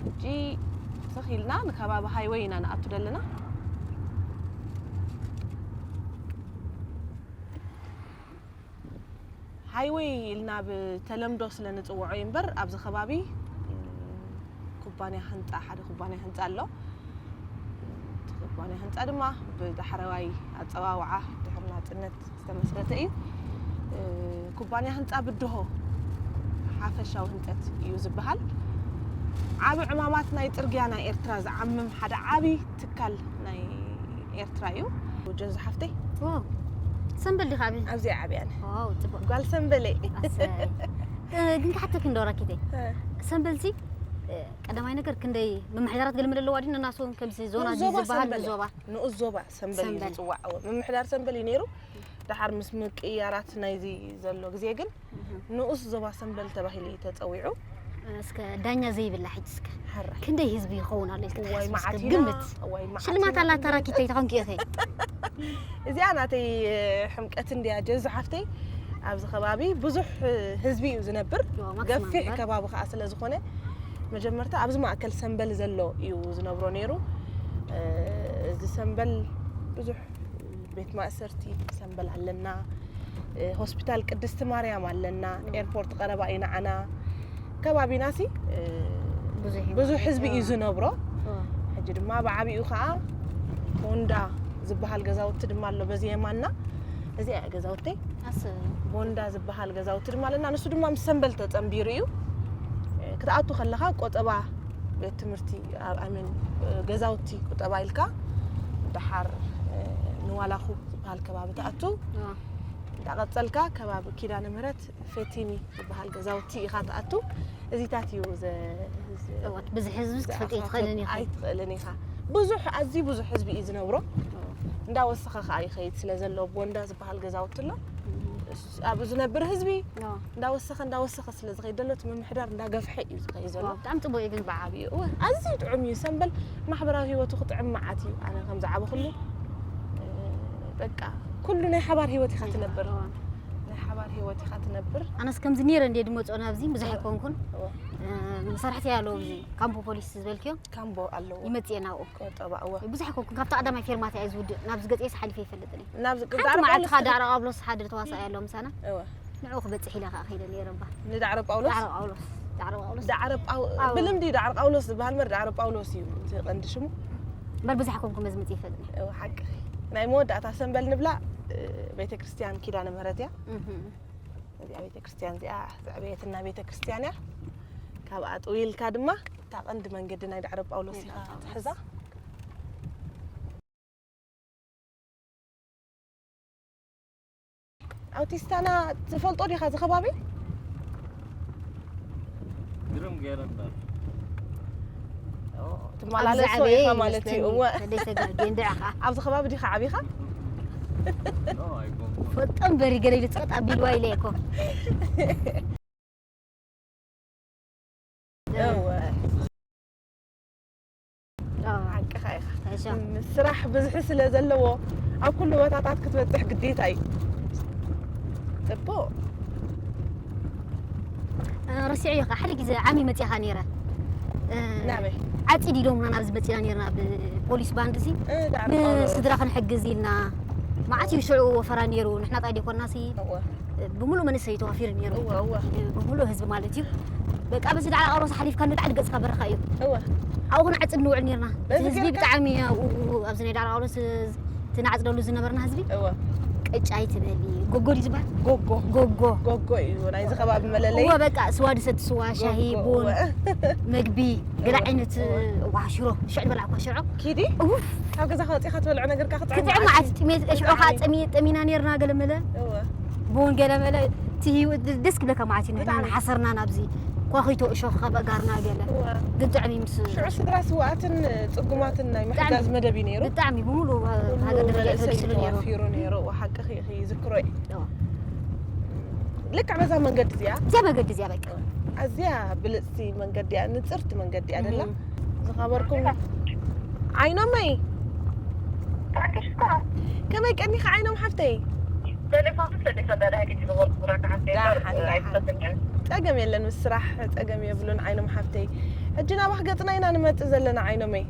ሕጂ ስኽ ኢልና ንከባቢ ሃይወይ ኢና ንኣቱ ዘለና። ሃይወይ ኢልና ብተለምዶ ስለ ንጽውዖ እዩ እምበር፣ ኣብዚ ከባቢ፣ ም፣ ኩባንያ ህንጻ፣ ሓደ ኩባንያ ህንጻ ኣሎ። እቲ ኩባንያ ህንጻ ድማ ብዳሕረዋይ ኣጸዋውዓ ድሕሪ ናጽነት ዝተመስረተ እዩ። እ፣ ኩባንያ ህንጻ ብድሆ ሓፈሻዊ ህንጸት እዩ ዝበሃል። ዓቢ ዕማማት ናይ ጽርግያ ናይ ኤርትራ ዝዓምም ሓደ ዓቢ ትካል ናይ ኤርትራ እዩ። ጀንዙ ሓፍተይ። ዋው። ሰምበል ዲኻ ዓብዪ? ኣብዚ ዓብያ ኣነ። ዋው፣ ጽቡቕ። ጓል ሰምበለይ። ኣሰይ። እ፣ ግን ክሓተኪ እንዶ ራኪተይ። እ። ሰምበልሲ፣ እ፣ ቀዳማይ ነገር ክንደይ ምምሕዳራት ገለመለ ኣለዋ ድዩ? ነናሶም ከምዚ ዞና ንኡስ ድዩ ዞባ ዝበሃል ሰምበል። ንዞባ? ንኡስ ዞባ ሰምበል እዩ ሰምበል። ዝጽዋዕ። እወ፣ ምምሕዳር ሰምበል እዩ ነይሩ። ደሓር ምስ ምቅያራት ናይዚ ዘሎ ግዜ ግን እህ። ንኡስ ዞባ ሰምበል ተባሂሉ እዩ ተጸዊዑ። እስከ ዳኛ ዘይብላ ሕጂ እስከ ሕራይ። ክንደይ ህዝቢ ይኸውን ኣሎ ኢልካ እዋይ ትሓስብ እስከ መዓት ኢና፣ ግምት። እዋይ መዓት ሽልማት ኢና። ኣላታ ራኪተይ ተኾንኪ ኢኺ። እዚኣ ናተይ፣ እ፣ ሕምቀት እንድያ ጀዙ ሓፍተይ። ኣብዚ ከባቢ ብዙሕ፣ እ፣ ህዝቢ እዩ ዝነብር። ዮ፣ ማክሲማም ገፊሕ ይባል። ከባቢ ከኣ ስለ ዝኾነ መጀመርታ ኣብዚ ማእከል ሰምበል ዘሎ እዩ ዝነብሮ ነይሩ። እ፣ እዚ ሰምበል ብዙሕ ቤት ማእሰርቲ ሰምበል ኣለና፣ እ፣ ሆስፒታል ቅድስቲ ማርያም ኣለና፣ እ። ኤርፖርት ቀረባ እዩ ንዓና። ከባቢናሲ፣ እ፣ ብዙሕ እዩ ብዙሕ ህዝቢ እዩ ማለት ዝነብሮ። እ። ሕጂ ድማ ብዓቢኡ ኸኣ ቦንዳ ዝበሃል ገዛውቲ ድማ ኣሎ በዚ የማንና። እዚኣ እያ ገዛውተይ። ኣሰ- ቦንዳ ዝበሃል ገዛውቲ ድማ ኣለና። ንሱ ድማ ምስ ሰምበል ተጸንቢሩ እዩ። እ፣ ክትኣቱ ከለኻ ቆጠባ ቤት ትምህርቲ፣ ኣብ፣ ኣይ ሚን፣ ገዛውቲ ቁጠባ ኢልካ ደሓር፣ እ፣ ንዋላኹ ዝበሃል ከባቢ ትኣቱ። ኣዎ። እንዳቐጸልካ ከባቢ ኪዳነ ምህረት ፌቲኒ ዝበሃል ገዛውቲ ኢኻ ትኣቱ። እዚታት እዩ ዘ-፣ ዘ-፣ እወት፣ ብዝሒ ህዝቢ ክትፈልጥ ዘኣኻኽብ ኣይትኽእልን ኢኻ። ኣይትኽእልን ኢኻ። ብዙሕ፣ ኣዝዩ ብዙሕ ህዝቢ እዩ ዝነብሮ። ኣዎ። እንዳወሰኸ ኸኣ ይኸይድ ስለ ዘሎ፣ ቦንዳ ዝበሃል ገዛውቲ ኣሎ። እም። እስ-፣ ኣብኡ ዝነብር ህዝቢ ኣዎ። እንዳወሰኸ፣ እንዳወሰኸ ስለ ዝኸይድ ዘሎ፣ እቲ ምምሕዳር እንዳገፍሐ እዩ ዝኸይድ ዘሎ። ዋው፣ ብጣዕሚ ጽቡቕ እዩ ግን። ብዓቢኡ፣ እወ፣ ኣዝዩ ጥዑም እዩ። ሰምበል ማሕበራዊ ህይወቱ ክጥዕም መዓት እዩ። ኣነ ከም ዝዓበኹሉ፣ እ፣ በቃ፣ ኩሉ ናይ ሓባር ህይወት ኢኻ ትነብር። እወ። ናይ ሓባር ህይወት ኢኻ ትነብር። ኣነስ ከምዚ ነይረ እንድየ ድመጽኦ ናብዚ፣ ብዙሕ እወ። ኣይኮንኩን። እወ። እ፣ መሳርሕቲ ኣለዉ ኣብዚ ካምፖ ፖሊስ ዝበልክዮ። ካምቦ ኣለዎ። ይመጽእ እየ ናብኡ። ቆጠባ፣ እወ። ብዙሕ ኣይኮንኩን፣ ካብቲ ቀዳማይ ፌርማታ እየ ዝውድእ። ናብዚ ገጽ እየስ ሓሊፈ ኣይፈልጥን እየ። ናብዚ ሓንቲ ዳዕሮ መዓልቲ ጳውሎስ? ከኣ ዳዕሮ ጳውሎስ ሓደ ተዋሳኣይ ኣሎ ምሳና። እወ። ንዕኡ ክበጽሕ ኢለ ከኣ ከይደ ነይረ እባ። ንዳዕሮ ጳውሎስ? ዳዕሮ ጳውሎስ። ዳዕሮ ጳውሎስ። ዳዕሮ ጳው-፣ ኣዎ። ብልምዲ ዳዕሮ ጳውሎስ ዝበሃል እምበር ዳዕሮ ጳውሎስ እዩ እቲ ቀንዲ ሽሙ። እምበር ብዙሕ ኣይኮንኩን፣ መዝመጽ ይፈልጥ እየ። እወ፣ ሓቂ። ናይ መወዳእታ ሰምበል ንብላ፣ እ፣ ቤተክርስትያን ኪዳነ ምህረት እያ። እህ። እዚኣ ቤተክርስትያን እዚኣ ዘዕበየትና ቤተክርስትያን እያ። ካብኣ ጥው ኢልካ ድማ እታ ቀንዲ መንገዲ ናይ ዳዕሮ ጳውሎስ ኢኻ ትሕዛ። ኣውቲስታና ትፈልጦ ዲኻ እዚ ከባቢ? ግርም ገይረ እምበር። ትመላለሶ ኢኻ ማለት እዩ። እወ። ኣብዚ ከባቢ ዲኻ ዓቢኻ? ፈጠን በሪ ገለ ኢሉ ጸጥ ኣቢልዋ ኢለ እኮ። እወ። ሓቅኻ ኢኻ። ስራሕ ብዝሒ ስለ ዘለዎ ኣብ ኩሉ ቦታታት ክትበጽሕ ግዴታ እዩ። ጽቡቕ። ረሲዐዮ ከዓ ሓደ ግዜ ዓሚ መፂኻ ነይረ። ናበይ? ዓፂድ ኢሎምና ናብዚ መፂና ነይርና ብፖሊስ ባንድ እዚ እ፣ ዳዕሮ ጳውሎስ። ንስድራ ክንሕግዝ ኢልና። መዓት እዩ ሽዑ ወፈራ ነይሩ። ንሕና ጣይ ደይኮንና ሲ እወ፣ ብምሉእ መንእሰይ ተዋፊሩ ነይሩ። እወ፣ እወ። ብምሉእ ህዝቢ ማለት እዩ። በቃ በዚ ዳዕሮ ጳውሎስ ሓሊፍካ ንላዕሊ ገፅካ በረኻ እዩ። እወ። ኣብኡ ክንዓፅድ ንውዕል ነይርና። እቲ በዚ ህዝቢ ጌርካ? ብጣዕሚ ኣብኡ ኣብዚ ናይ ዳዕሮ ጳውሎስ እቲ ንዓፅደሉ ዝነበርና ህዝቢ እወ። ቅጫ ኣይትበሊ፣ ጎጎ ድዩ ዝበሃል? ጎጎ። ጎጎ። ጎጎ እዩ ናይዚ ከባቢ መለለይ። እወ በቃ ስዋ ድሰቲ ስዋ፣ ሻሂ፣ ጎጎ፣ ቡን፣ እወ። መግቢ፣ ገለ ዓይነት እዋ ሽሮ፣ ሽዕ ዝበላዕኳ ሽዖ። ኪዲ? ኡፍ! ካብ ገዛ ከወፂኻ ትበልዖ ነገርካ ክትጥዕም ክትጥዕም መዓት ጥሜት፣ ሽዑ ከዓ ጠሚ-፣ ጠሚና ነይርና ገለ መለ። እወ። ቡን ገለ መለ፣ እቲ ህይወት ድ-፣ ደስ ክብለካ መዓት እዩ። ንሕና ብጣዕሚ። ሓሰርና ናብዚ ኳኺቶ እሾኽ ካብ ኣእጋርና ገለ። እወ። ግን ጥዕም እዩ ምስ ሽዑ ስድራ ስውኣትን ጽጉማትን ናይ ብጣዕሚ። ምሕጋዝ መደብ እዩ ነይሩ። ብጣዕሚ ብምሉእ ኩሉ ሃገር ደረጃ መንእሰይ ተበጊሱ ነይሩ። ተዋፊሩ ነይሩ። እወ፣ ሓቅኺ ኢኺ፣ ይዝክሮ እየ። እወ። ልክዕ በዛ መንገዲ እዚኣ እዚኣ መገዲ እዚኣ በቃ። ኣዝያ ብልጽቲ መንገዲ እያ፣ ንጽርቲ መንገዲ እያ ደላ። እም። ዝኸበርኩም ዓይኖመይ፣ ከመይ ቀኒኻ ዓይኖም ሓፍተይ? ጸገም የለን፣ ምስ ስራሕ ጸገም የብሉን ዓይኖም ሓፍተይ። ሕጂ ናባኽ ገጽና ኢና ንመጽእ ዘለና ዓይኖመይ።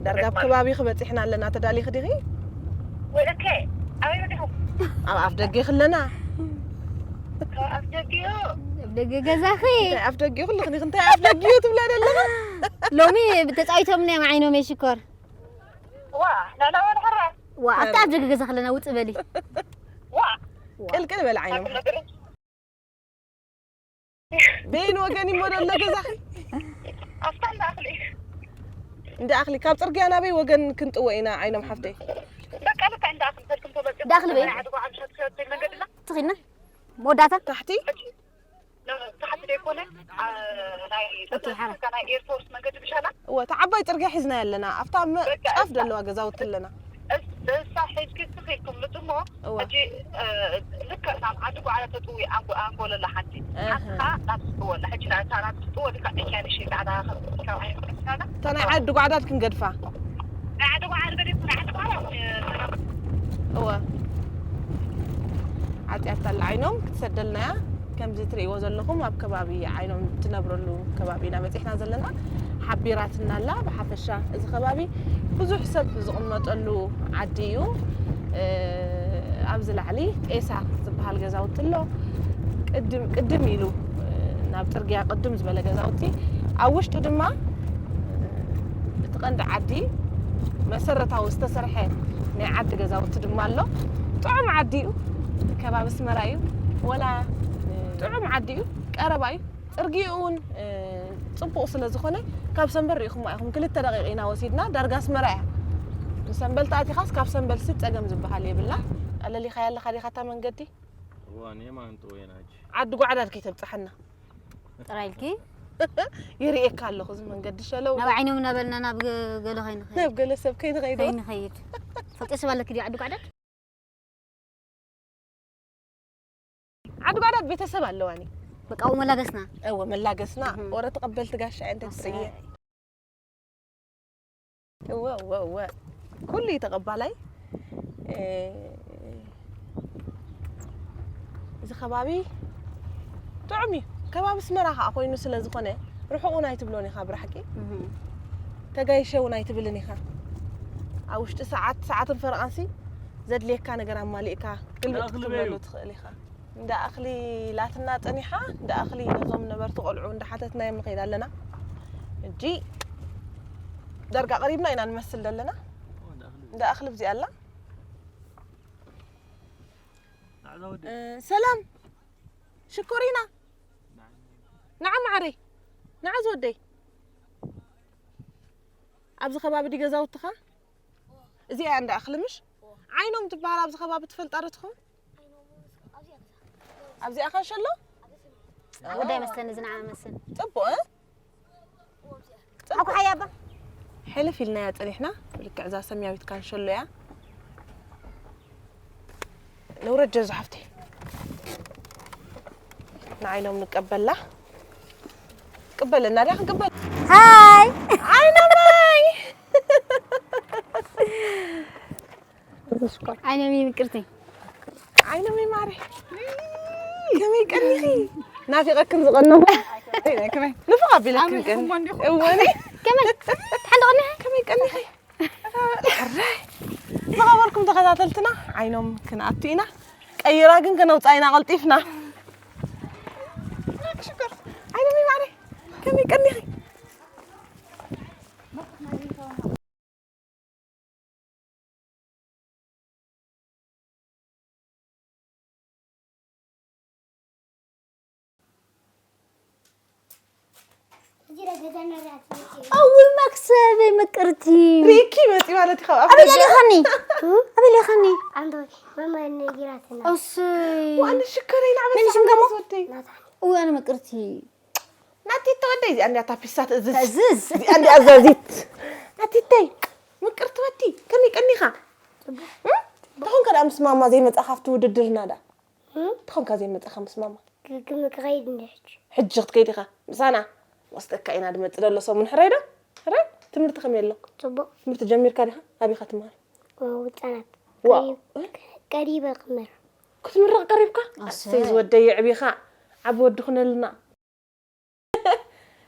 ዳርጋ ኣብ ከባቢኺ በጺሕና ኣለና፣ ተዳሊኺ ዲኺ? ኣብ ኣፍ ደገ ኣለና። ኣብ ደገ ገዛኺ። እንታይ ኣፍ ደገ ኩልኽኒ እንታይ ኣፍ ደገ ትብላ ዘለኻ? ሎሚ ተጻዊቶምና እዮም ዓይኖመይ ሽኮር። ዋ፣ ኣብቲ ኣብ ደገ ገዛ ከለና ውጽእ በሊ። ቅልቅል በል ዓይኖም። በይን ወገን እሞ ደሎ ገዛኺ? እንዳ ኣኽሊ ካብ ጽርግያ ናበይ ወገን ክንጥዎ ኢና ዓይኖም ሓፍተይ? እንዳ ኣኽሊ በይ። ትኺድና መወዳእታ? ታሕቲ? ኦኬ፣ ሓራ። እወ፣ እታ ዓባይ ጽርግያ ሒዝና ኣለና። ኣብታ መ-፣ ጫፍ ደለዋ ገዛውቲ ኣለና። እሳ ሒዝኪ ስኺ ኢልኩም ምጽሞ፣ እወ። ሕጂ፣ እ፣ ልክዕ ናብ ዓዲ ጓዕላ ተጥዊ ኣንጎ-፣ ኣንጎለላ ሓንቲ። እህ። ሓንቲ ኸዓ ናብ ዝጥወላ። ሕጂ እታ ናብ ዝጥወ ልክዕ ዕያ ንእሽተይ ጻዕዳ ካብ ዓይኒ ምሳና። እታ ናይ ዓዲ ጓዕዳድ ክንገድፋ። ናይ ዓዲ ጓዕዳድ ገዲፍኩም፣ ናይ ዓዲ ጓዕዳድ፣ እ፣ እወ። ዓጽያታ ኣላ ዓይኖም ክትሰደልና እያ። ከምዚ ትርእይዎ ዘለኹም ኣብ ከባቢ ዓይኖም ትነብረሉ ከባቢ ኢና በጺሕና ዘለና። ሓቢራትና ኣላ። ብሓፈሻ እዚ ከባቢ ብዙሕ ሰብ ዝቕመጠሉ ዓዲ እዩ። እ፣ ኣብዚ ላዕሊ ጤሳ ዝበሃል ገዛውቲ ኣሎ። ቅድም፣ ቅድም ኢሉ፣ እ፣ ናብ ጽርግያ ቅድም ዝበለ ገዛውቲ። ኣብ ውሽጡ ድማ፣ እ፣ እቲ ቀንዲ ዓዲ መሰረታዊ ዝተሰርሐ ናይ ዓዲ ገዛውቲ ድማ ኣሎ። ጥዑም ዓዲ እዩ። ከባቢ ኣስመራ እዩ። ወላ፣ እ፣ ጥዑም ዓዲ እዩ። ቀረባ እዩ። ጽርግይኡ እውን፣ እ፣ ጽቡቕ ስለ ዝኾነ ካብ ሰንበል ርኢኹማ ኢኹም። ክልተ ደቂቕ ኢና ወሲድና፣ ዳርጋ ኣስመራ እያ። ንሰንበል ተኣቲኻስ ካብ ሰንበልሲ ጸገም ዝበሃል የብላ። ኣለሊኻያ ኣለኻ ዲኻ እታ መንገዲ? እዋ፣ ንየማን ጥወይና ሕጂ። ዓዲ ጓዕዳድ ከይተብጽሓና። ጥራይ ኢልኪ? ይርእየካ ኣለኹ እዚ መንገዲ ሸለው። ናብ ዓይኖም እናበልና ናብ ገ-፣ ገለ ከይንኸይድ። ናብ ገለ ሰብ ከይንኸይዶ። ከይንኸይድ። ፈቂስ ባለኪ ድዩ ዓዲ ጓዕዳድ? ዓዲ ጓዕዳድ ቤተሰብ ኣለዋኒ። በቃ፣ ኣብኡ መላገስና። እወ፣ መላገስና። እህ። ወረ ተቐበልቲ ጋሻ እንታይ ትርእየ? እወ፣ እወ፣ እወ። ኩሉ እዩ ተቐባላይ። እ፣ እዚ ከባቢ ጥዑም እዩ። ከባቢ ኣስመራ ኸዓ ኮይኑ ስለ ዝኾነ፣ ርሑቕ እውን ኣይትብሎን ኢኻ ብራሕቂ። እህ። ተጋይሸ እውን ኣይትብልን ኢኻ። ኣብ ውሽጢ ሰዓት፣ ሰዓትን ፈረቓንሲ ዘድልየካ ነገር ኣማሊእካ ግልብጥ ክትብለሉ ትኽእል ኢኻ። እንዳ ኣኽሊ ላትና ጸኒሓ፣ እንዳ ኣኽሊ ነዞም ነበርቲ ቆልዑ እንዳሓተትናዮም ንኸይድ ኣለና። ሕጂ ዳርጋ ቀሪብና ኢና ንመስል ዘለና። እንዳ ኣኽሊ ኣብዚኣ ኣላ። እ፣ ሰላም ሽኮሪና። ንዓ ማዓረይ፣ ንዓ ዝወደይ። ኣብዚ ከባቢ ድዩ ገዛውትኻ? እዚኣ እያ እንዳ እኽሊ ምሽ? ዓይኖም ትበሃል ኣብዚ ከባቢ ትፈልጣ ዶ ትኸውን? ኣብዚኣ ካንሸሎ? ወዳይ መስለኒ ዝነዓመ መስል። ጽቡቕ፣ እ? ኣኩሓያ ኣባ። ሕልፍ ኢልናያ ጸኒሕና፣ ልክዕ እዛ ሰማያዊት ካንሸሎ እያ። ንውረድ ጀርዞ ሓፍተይ። ንዓይኖም ንቀበላ። ቅበለና ዲያ ክንቅበል? ሃይ! ዓይኖመይ! ዓይኖም ይምቅርቲ። ዓይኖም ይማረ። ከመይ ቀኒኺ? ናፊቐክን ዝቐነኹ። ከመይ? ንፉቕ ኣቢለክን ቀን። እወኒ። ከመይ? ትሓንዲ ቀኒኺ? ከመይ ቀኒኺ? ሕራይ። ዝኸበርኩም ተኸታተልትና፣ ዓይኖም ክንኣቱ ኢና። ቀይራ ግን ከነውፅኣ ኢና ቀልጢፍና። ሽኮር። ዓይኖም ይማረ። ከመይ ቀኒኺ? ኣውል መክሰበይ ምቅርቲ። ሪኪ መፂ ማለት እዩ ካብ ኣበይ ኣፍሪቃ። ኣበይ ሌኻኒ? ኣበይ ሌኻኒ? ኣንተ ማማ ነጊራትና። እሰይ። ዋን ሽከረይ ናዕበ መን ሽም ሰዓት ገሞ? ዝወደይ። ናታ። እወ ኣነ ምቅርቲ። ናቲቶ ወደይ እዚኣ እንዲያ ታፒሳ ትእዝዝ። ትእዝዝ። እዚኣ እንዲያ ኣዛዚት። ናቲተይ ምቅርቲ ወዲ ከመይ ቀኒኻ? እም? ተኾንካ ደኣ ምስ ማማ ዘይመጻኻ ኣብቲ ውድድርና ደኣ? እም? ተኾንካ ዘይመጻኻ ምስ ማማ? ክክም ክኸይድ እንደ ሕጂ። ሕጂ ክትከይድ ኢኻ ምሳና? ወስደካ ኢና ድመጽእ ደሎ ሰሙን ሕራይ ዶ? ሕራይ? ትምህርቲ ከመይ ኣሎ? ጽቡቕ። ትምህርቲ ጀሚርካ ዲኻ? ኣበይ ኢኻ ትመሃር? ህጻናት። ዋው። ቀሪብ-፣ ቀሪበ ክምር። ክትምረቕ ቀሪብካ? ኣሰይ። ኣሰይ ዝወደይ የዕቢኻ። ዓቢ ወዲ ኩነልና።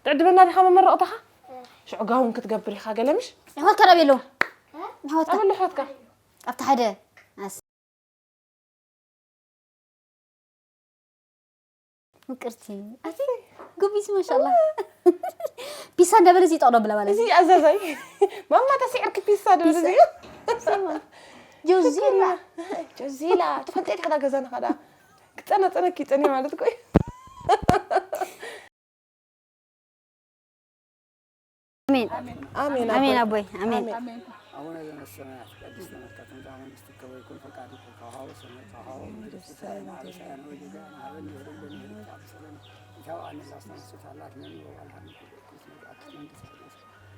ትዕድመና ዲኻ መመረቕታኻ? ሽዑ ጋውን ክትገብር ኢኻ ገለ ምሽ? የሕዋትካ ናበይ ኣለዉ? እ? የሕዋትካ? ኣበሉ የሕዋትካ? ኣብቲ ሓደ። ኣስ-፣ ምቅርቲ። ኣቲ ጉቢስ ማሻላ። ፒሳ እንዳበለ እዚ ይጠቕዶ ብላ ማለት። እዚ ኣዛዛይ። ማማ ተስዒርኪ ፒሳ ዶ ፒሳ። እዚ? ፒሳ ማለት። ጆዚላ። ጆዚላ። ትፈልጢ ኢኻ ገዛና ኸዳ። ክጸናጸነኪ ይጸንየ ማለት እኮ እዩ። ኣሜን። ኣሜን ኣሜን ኣቦይ። ኣቦይ፣ ኣሜን። ኣሜን። ኣቡነ ዘበሰማያት ቅድስት ስምከ ትምጻእ መንግስትከ ወይኩን ፈቃድከ ከማሁ በሰማይ ከማሁ በምድር። ሲሳየነ ሀበነ ወጌጋየነ ሀበነ ዮህ ለነ ዮህ ለነ። ኢታብአነ ዛስተነሱ ታላት ነኒ ወባልሃኒ ኩሉ እኩይ ስመጣት መንግስት ቅዱስ።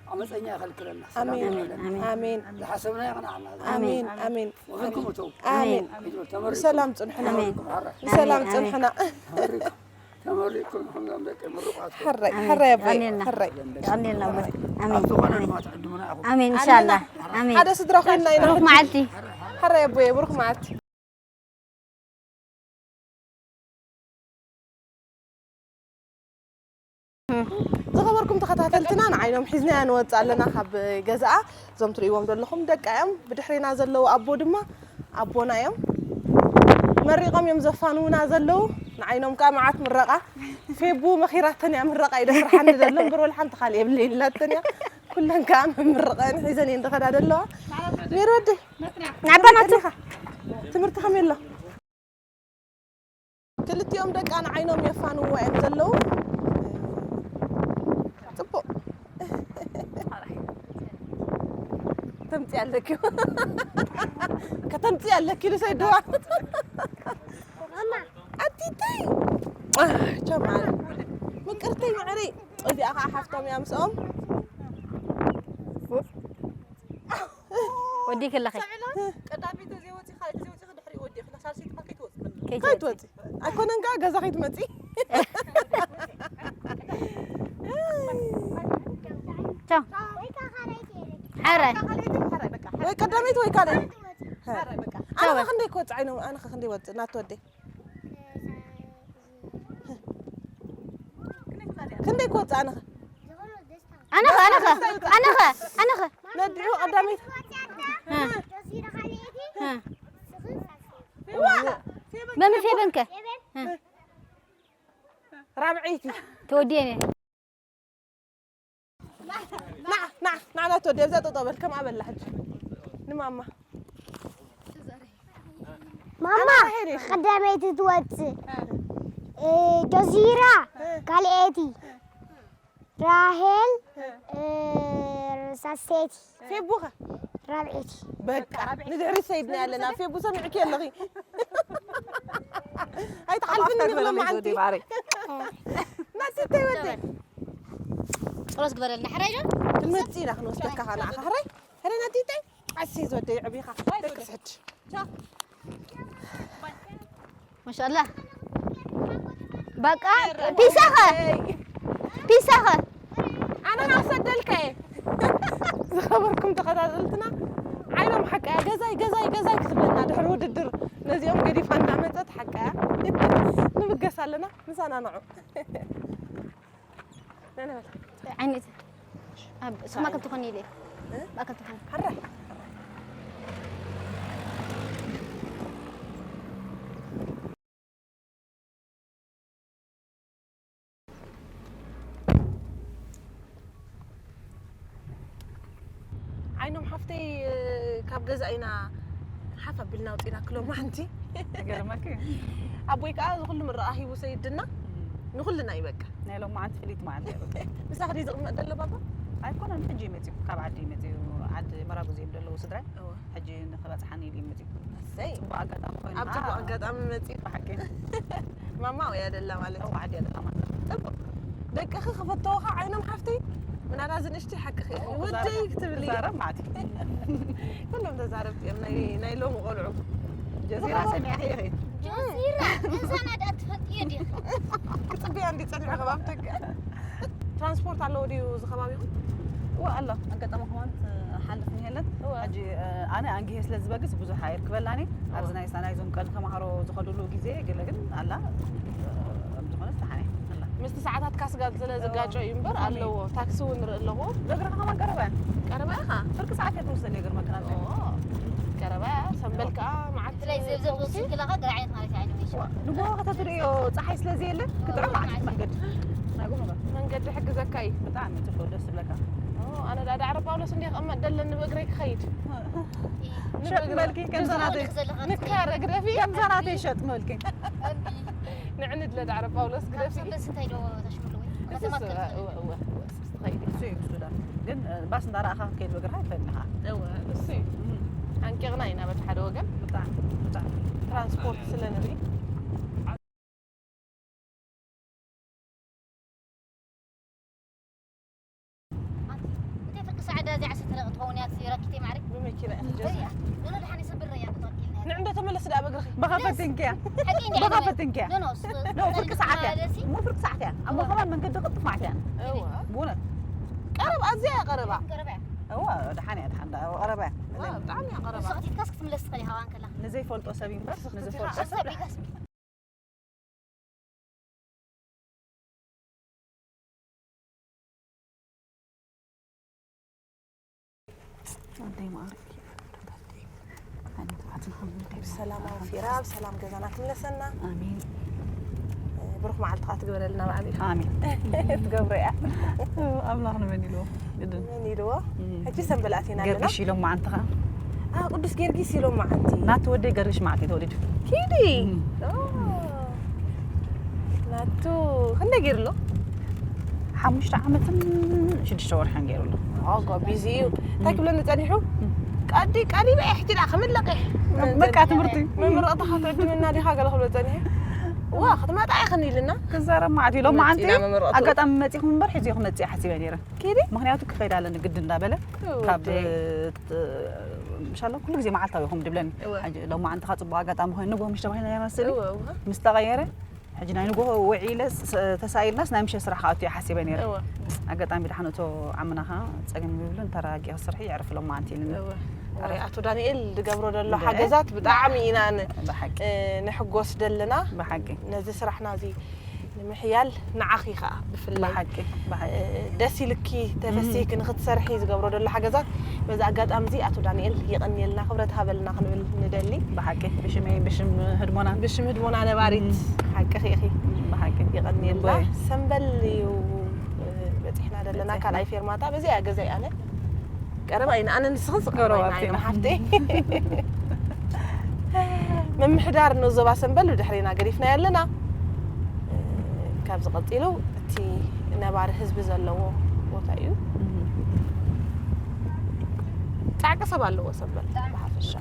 ዓመፀኛ ይኸልክለና። ሰላም ኣሜን። ይኸልክለና። ኣሜን። ዝሓሰብናዮ ይቕንዓና። ኣሜን። ኣሜን። ወገንኩም እተው። ኣሜን። ተመሪኩም። ብሰላም ጽንሑና። ኣሜን። ብሰላም ኣሜን። ጽንሑና። ተመሪኩም። ተመሪኩም ንኹም ዞም ደቂ ምሩቓት። ሕራይ፣ ኣሜን። ሕራይ ኣቦይ፣ የቐንየልና። ሕራይ። የቐንየልና ኣቦይ። ኣሜን። ኣብ ዝኾነ ኣሜን። ድማ ትዕድሙና ኢኹም። ኣሜን፣ ኢንሻኣላህ። ኣሜን። ኣሜን። ሓደ ስድራ ኮይንና ኢና። ብሩኽ መዓልቲ። ሕራይ ኣቦይ፣ ብሩኽ መዓልቲ። ዝኸበርኩም ተኸታተልትና፣ ንዓይኖም ሒዝናያ ንወጽእ ኣለና ካብ ገዛኣ። እዞም ትርእይዎም ዘለኹም ደቃ እዮም። ብድሕሬና ዘለዉ ኣቦ ድማ ኣቦና እዮም። መሪቖም እዮም ዘፋንዉና ዘለዉ። ንዓይኖም ከኣ መዓት ምረቓ። ፌቡ መኺራተን እያ፣ ምረቓ እዩ ደስርሓኒ ዘሎ። እምበር ወላ ሓንቲ ካልእ የብለይን ኢላተን እያ። ኩለን ከኣ መምረቐን ሒዘን እየን ዝኸዳ ዘለዋ። ሜሪ ወደይ፣ ናባ ናቱ። ትምህርቲ ከመይ ኣሎ? ክልቲኦም ደቃ ንዓይኖም የፋንውዋ እዮም ዘለዉ። ጽቡቕ። ተምጺ ኣለኪ። ከተምጺ ኣለኪ ኢሉ ሰይድዋ። ኣቲተይ። ኣህ፣ ቻው መዓረይ። ምቅርተይ መዓረይ። እዚኣ ኸዓ ሓፍቶም እያ ምስኦም። ወዲክ ኣለኺ። ቀዳሚት ዘይወፂ፣ ካልኣይቲ ዘይወፂ፣ ድሕሪኡ ወዲእኺ፣ ሳልሰይቲ እኳ ከይትወፂ። ከይትወፂ። ኣይኮነን ከዓ ገዛ ከይትመፂ። ቻው። ሓራይ። ወይ ቀዳመይቲ ወይ ካልኣይቲ። ሓራይ በቃ። ኣነ ቻው። ከ ክንደይ ክወፅእ ዓይኖም፣ ኣነ ከ ክንደይ ወፅእ፣ ናቲ ወደይ። ክንደይ ክወፅእ ኣነ ከ? ኣነ ኸ፣ ኣነ ኸ፣ ኣነ ኸ፣ ኣነ ኸ። ነዲዑ ቀዳመይቲ። እ። እ። መን ፌበን ከ? እ። ራብዐይቲ። ተወዲኤን እየ። ና፣ ና፣ ና፣ ና፣ ተወዲ፣ ኣብዛ ጠጠው በል፣ ከምኣ በላ ሕጂ። ንማማ። ማማ፣ ኣና ሄሪ። ቀዳመይቲ ትወፅእ። እ፣ ጀዚራ ካልኣይቲ፣ ራሄል፣ እ፣ ሳልሰይቲ፣ ፌቡኸ? ራብዐይቲ። በቃ ንድሕሪት ሰይድና ኣለና። ፌቡ ሰሚዕኪ ኣለኺ። ኣይትሓልፍኒ ኣፍታ ግበረለይ ሎማዓንቲ። ዘወደይ ማዕረይ። ናቲ እንታይ ወደይ? ጸሎት ግበረልና ሕራይ ዶ? ክንመጽእ ኢና ክንወስደካ ኸኣ ንዓኻ። ሕራይ? ሕራይ ናቲ እንታይ? ዓሲ ዘወደይ ዕቢኻ። ደቅስ ሕጂ። ማሻአላ። በቃ ፒሳኸ ፒሳኸ ኣነ ናሰደልካየ ዝኸበርኩም ተኸታተልትና ዓይኖም ሓቃ ገዛይ ገዛይ ገዛይ ክትብለና ድሕሪ ውድድር ነዚኦም ገዲፋ እንዳመፀት ሓቃ ንምገስ ኣለና ምሳና ንዑ። ዓይነት ኣብ ስማ ከም ትኾኒ ኢለ ማእከል ትኾኒ ሕራይ ዓይኖም ሓፍተይ ካብ ገዛ ኢና ሓፍ ኣቢልና ኣውፂና ክሎም ሓንቲ ይገርመኪ ኣቦይ ከዓ ዝኩሉ ምረቃ ሂቡ ሰይድና ንኩልና እዩ በቃ ናይ ሎማዓንቲ ፍልይቲ መዓልቲ እያ በቃ ምሳኽ ድዩ ዝቕመጥ ዘሎ ባባ ኣይኮነን ሕጂ እዩ መፅኡ ካብ ዓዲ እዩ መፅኡ ዓዲ መራጉዝ እዮም ዘለዉ ስድራይ ሕጂ ንክበፅሓኒ ኢሉ እዩ መፅኡ ሰይ ብኣጋጣሚ ኮይኑ ኣብ ፅቡቅ ኣጋጣሚ መፂኡ ብሓቂ ማማ እያ ደላ ማለት እዩ ዓዲ ኣለና ማለት ፅቡቅ ደቅኺ ክፈተውኻ ዓይኖም ሓፍተይ ምናላ ዝንእሽተይ ሓቅኺ ኢኺ ወደይ ክትብሊ ዛረብ ማለት እዩ ኩሎም ተዛረብቲ እዮም ናይ ናይ ሎሚ ቆልዑ ጀዚራ ሰሚዕኺ ኢኺ ጀዚራ ገዛና ደኣ ትፈልጥዮ ዲኺ ክፅበያ እንዲ ፀኒሑ ከባቢ ደገ ትራንስፖርት ኣለዎ ድዩ እዚ ከባቢኹም እወ ኣሎ ኣጋጣሚ ከማን ሓልፍ ንሄለን ሕጂ ኣነ ኣንግሄ ስለ ዝበግስ ብዙሕ ኣይርክበላኒ ኣብዚ ናይ ናይዞም ቀን ተማሃሮ ዝኸዱሉ ግዜ ገለ ግን ኣላ ዝኾነ ዝተሓነ ኣላ ምስቲ ሰዓታት ካስጋል ስለ ዝጋጮ እዩ እምበር ኣለዎ ታክሲ እውን ርኢ ኣለኹ በእግርኻ ከማን ቀረባ እያ ቀረባ ኢኻ ፍርቂ ሰዓት እያ ትወስደኒ እግር መኪና ቀረባ እያ ሰንበል ከዓ መዓልቲ ብፍላይ ዘብዘብ ዝወስድ ከለኻ ገርዓየት ማለት እዩ ዓይነ መይሻ ንጎሆ ከተትርእዮ ፀሓይ ስለ ዘየለ ክጥዕም መዓልቲ መንገዲ ናይ ጎመ መንገዲ ሕግዘካ እዩ ብጣዕሚ ፅቡቅ ደስ ዝብለካ ኣነ ዳ ዳዕረ ጳውሎስ እንዲ ክቕመጥ ደለኒ ብእግረይ ክኸይድ ሸጥ መልኪ ከምዛ ናተይ ንካረ ግደፊ ከምዛ ናተይ ሸጥ መልኪ ንዕንድ ለዳዕረ ጳውሎስ ግደፊ ሰበስ እንታይ ዶ ተሽምሉ ወይ ከተማክል ትኸይድ እሱ እዩ ምስሉ ዳ ግን ባስ እንዳረኣኻ ከይድ በግርካ ይፈል ኢኻ እሱ እዩ ሓንቂቕና ኢና በቲ ሓደ ወገን ብጣዕሚ ብጣዕሚ ትራንስፖርት ስለ ንርኢ እተ ፍርቂ ሰዓት ዳዚ ዓሰርተ ደቂቕ ትኸውን እያ ትረኪተይ ማዕረ ብመኪና እያ ኖኖ ድሓን ይሰብር እያ ክትወርኪልና ንዕንዶ ተመለስ ዳ በግርኺ ብኸፈትንኪያ ሓቂ እንዲ ብኸፈትንኪያ ኖኖ ኖ ፍርቂ ሰዓት እያ እሞ ፍርቂ ሰዓት እያ እሞ ከማን መንገዲ ቅልጥፍ ማለት እያ እዋ ብእውነት ቀረብ ኣዝያ እያ ቀረባ ቀረባ እያ እዋ ድሓን እያ ድሓን ቀረባ እያ ብጣዕሚ እያ ቀረባ ንስኻ ቲትካስ ክትምለስ ትኽእል ኢኻ ዋን ከላ ንዘይፈልጦ ሰብ እዩ እምበር ንዝፈልጦ ሰብ ኣሰቢካስ ኣደይ ማዕረይ ብሰላም ኣውፊራ ብሰላም ገዛና ትምለሰና ኣሜን ብሩክ መዓልትኻ ትግበረልና በዓል እዩ ኣሜን ትገብሮ እያ ኣምላኽ ንመን ኢልዎ ግድን መን ኢልዎ ሕጂ ሰንበል ኣቲና ኣለና ገርግሽ ኢሎም መዓንትኻ አ ቅዱስ ጊዮርጊስ ኢሎም መዓንቲ ናቲ ወደይ ገርግሽ መዓልቲ ተወሊዱ ኪዲ ናቱ ክንደይ ገይሩ ኣሎ ሓሙሽተ ዓመትን ሽዱሽተ ወርሕን ገይሩ ኣሎ ኦጎ ቢዚ እዩ እንታይ ክብለኒ ጸኒሑ ቀዲ ቀሊበ እየ ሕጂ ደኣ ክምለቅ እየ በቃ ትምህርቲ መምረቕታ ክትዕድመና ዲኻ ገለ ክብሎ ጸኒሑ ዋ ክትመጣ ኢኽን ኢልና ክዛረብ መዓት እዩ ሎም መዓንቲ ኢና መምረቕቱ። ኣጋጣሚ መፂኹም እምበር ሕዚ ክመፅእ ሓሲበ ነይረ ኪዲ ምክንያቱ ክኸይድ ኣለኒ ግድን እንዳበለ ካብ ወደይ። ሻላ ኩሉ ግዜ መዓልታዊ ይኹም ድብለኒ እወ። ሕጂ ሎም መዓንቲ ከዓ ፅቡቅ ኣጋጣሚ ኮይኑ ንጎ ምሽ ተባሂልና ነይርና ስእሊ እወ እወ ምስ ተቐየረ ሕጂ ናይ ንጎ ውዒለ ስ- ተሳኢልና ናይ ምሸት ስራሕ ክኣቱ እየ ሓሲበ ነይረ እወ ኣጋጣሚ ድሓን እቶ ዓምና ከዓ ፀገም ይብሉን ተረጋጊ ክስርሒ የዕርፍሎም መዓንቲ ኢልኒ እወ ወይ ኣቶ ዳንኤል ዝገብሮ ዘሎ ሓገዛት ብጣዕሚ ኢና ን- ብሓቂ እ፣ ንሕጎስ ዘለና ብሓቂ ነዚ ስራሕና እዚ ንምሕያል ንዓኺ ከዓ ብፍላይ ብሓቂ ብሓቂ እ፣ ደስ ኢልኪ ተፈሲህኪ ንክትሰርሒ ዝገብሮ ዘሎ ሓገዛት በዚ ኣጋጣሚ እዚ ኣቶ ዳንኤል የቐንየልና ክብረት ሃበልና ክንብል ንደሊ ብሓቂ ብሽመይ ብሽም ህድሞና ብሽም ህድሞና ነባሪት ሓቅኺ ኢኺ ብሓቂ የቐንየልና ልቦይ። ሰንበል እዩ እ፣ በፂሕና ዘለና በፂሕና። ካልኣይ ፌርማታ በዚኣ ገዛይ ኣነ ቀረባ ኢና ኣነ ንስኽን ስቀረባ ኢና ጎረባብቲ ኢና። ሓፍተይ ምምሕዳር ንዞባ ሰንበል ብድሕሪና ገዲፍና ኣለና ካብዚ ቀጺሉ እቲ ነባሪ ህዝቢ ዘለዎ ቦታ እዩ። ጻዕቂ ሰብ ኣለዎ ሰንበል። ብሓፈሻ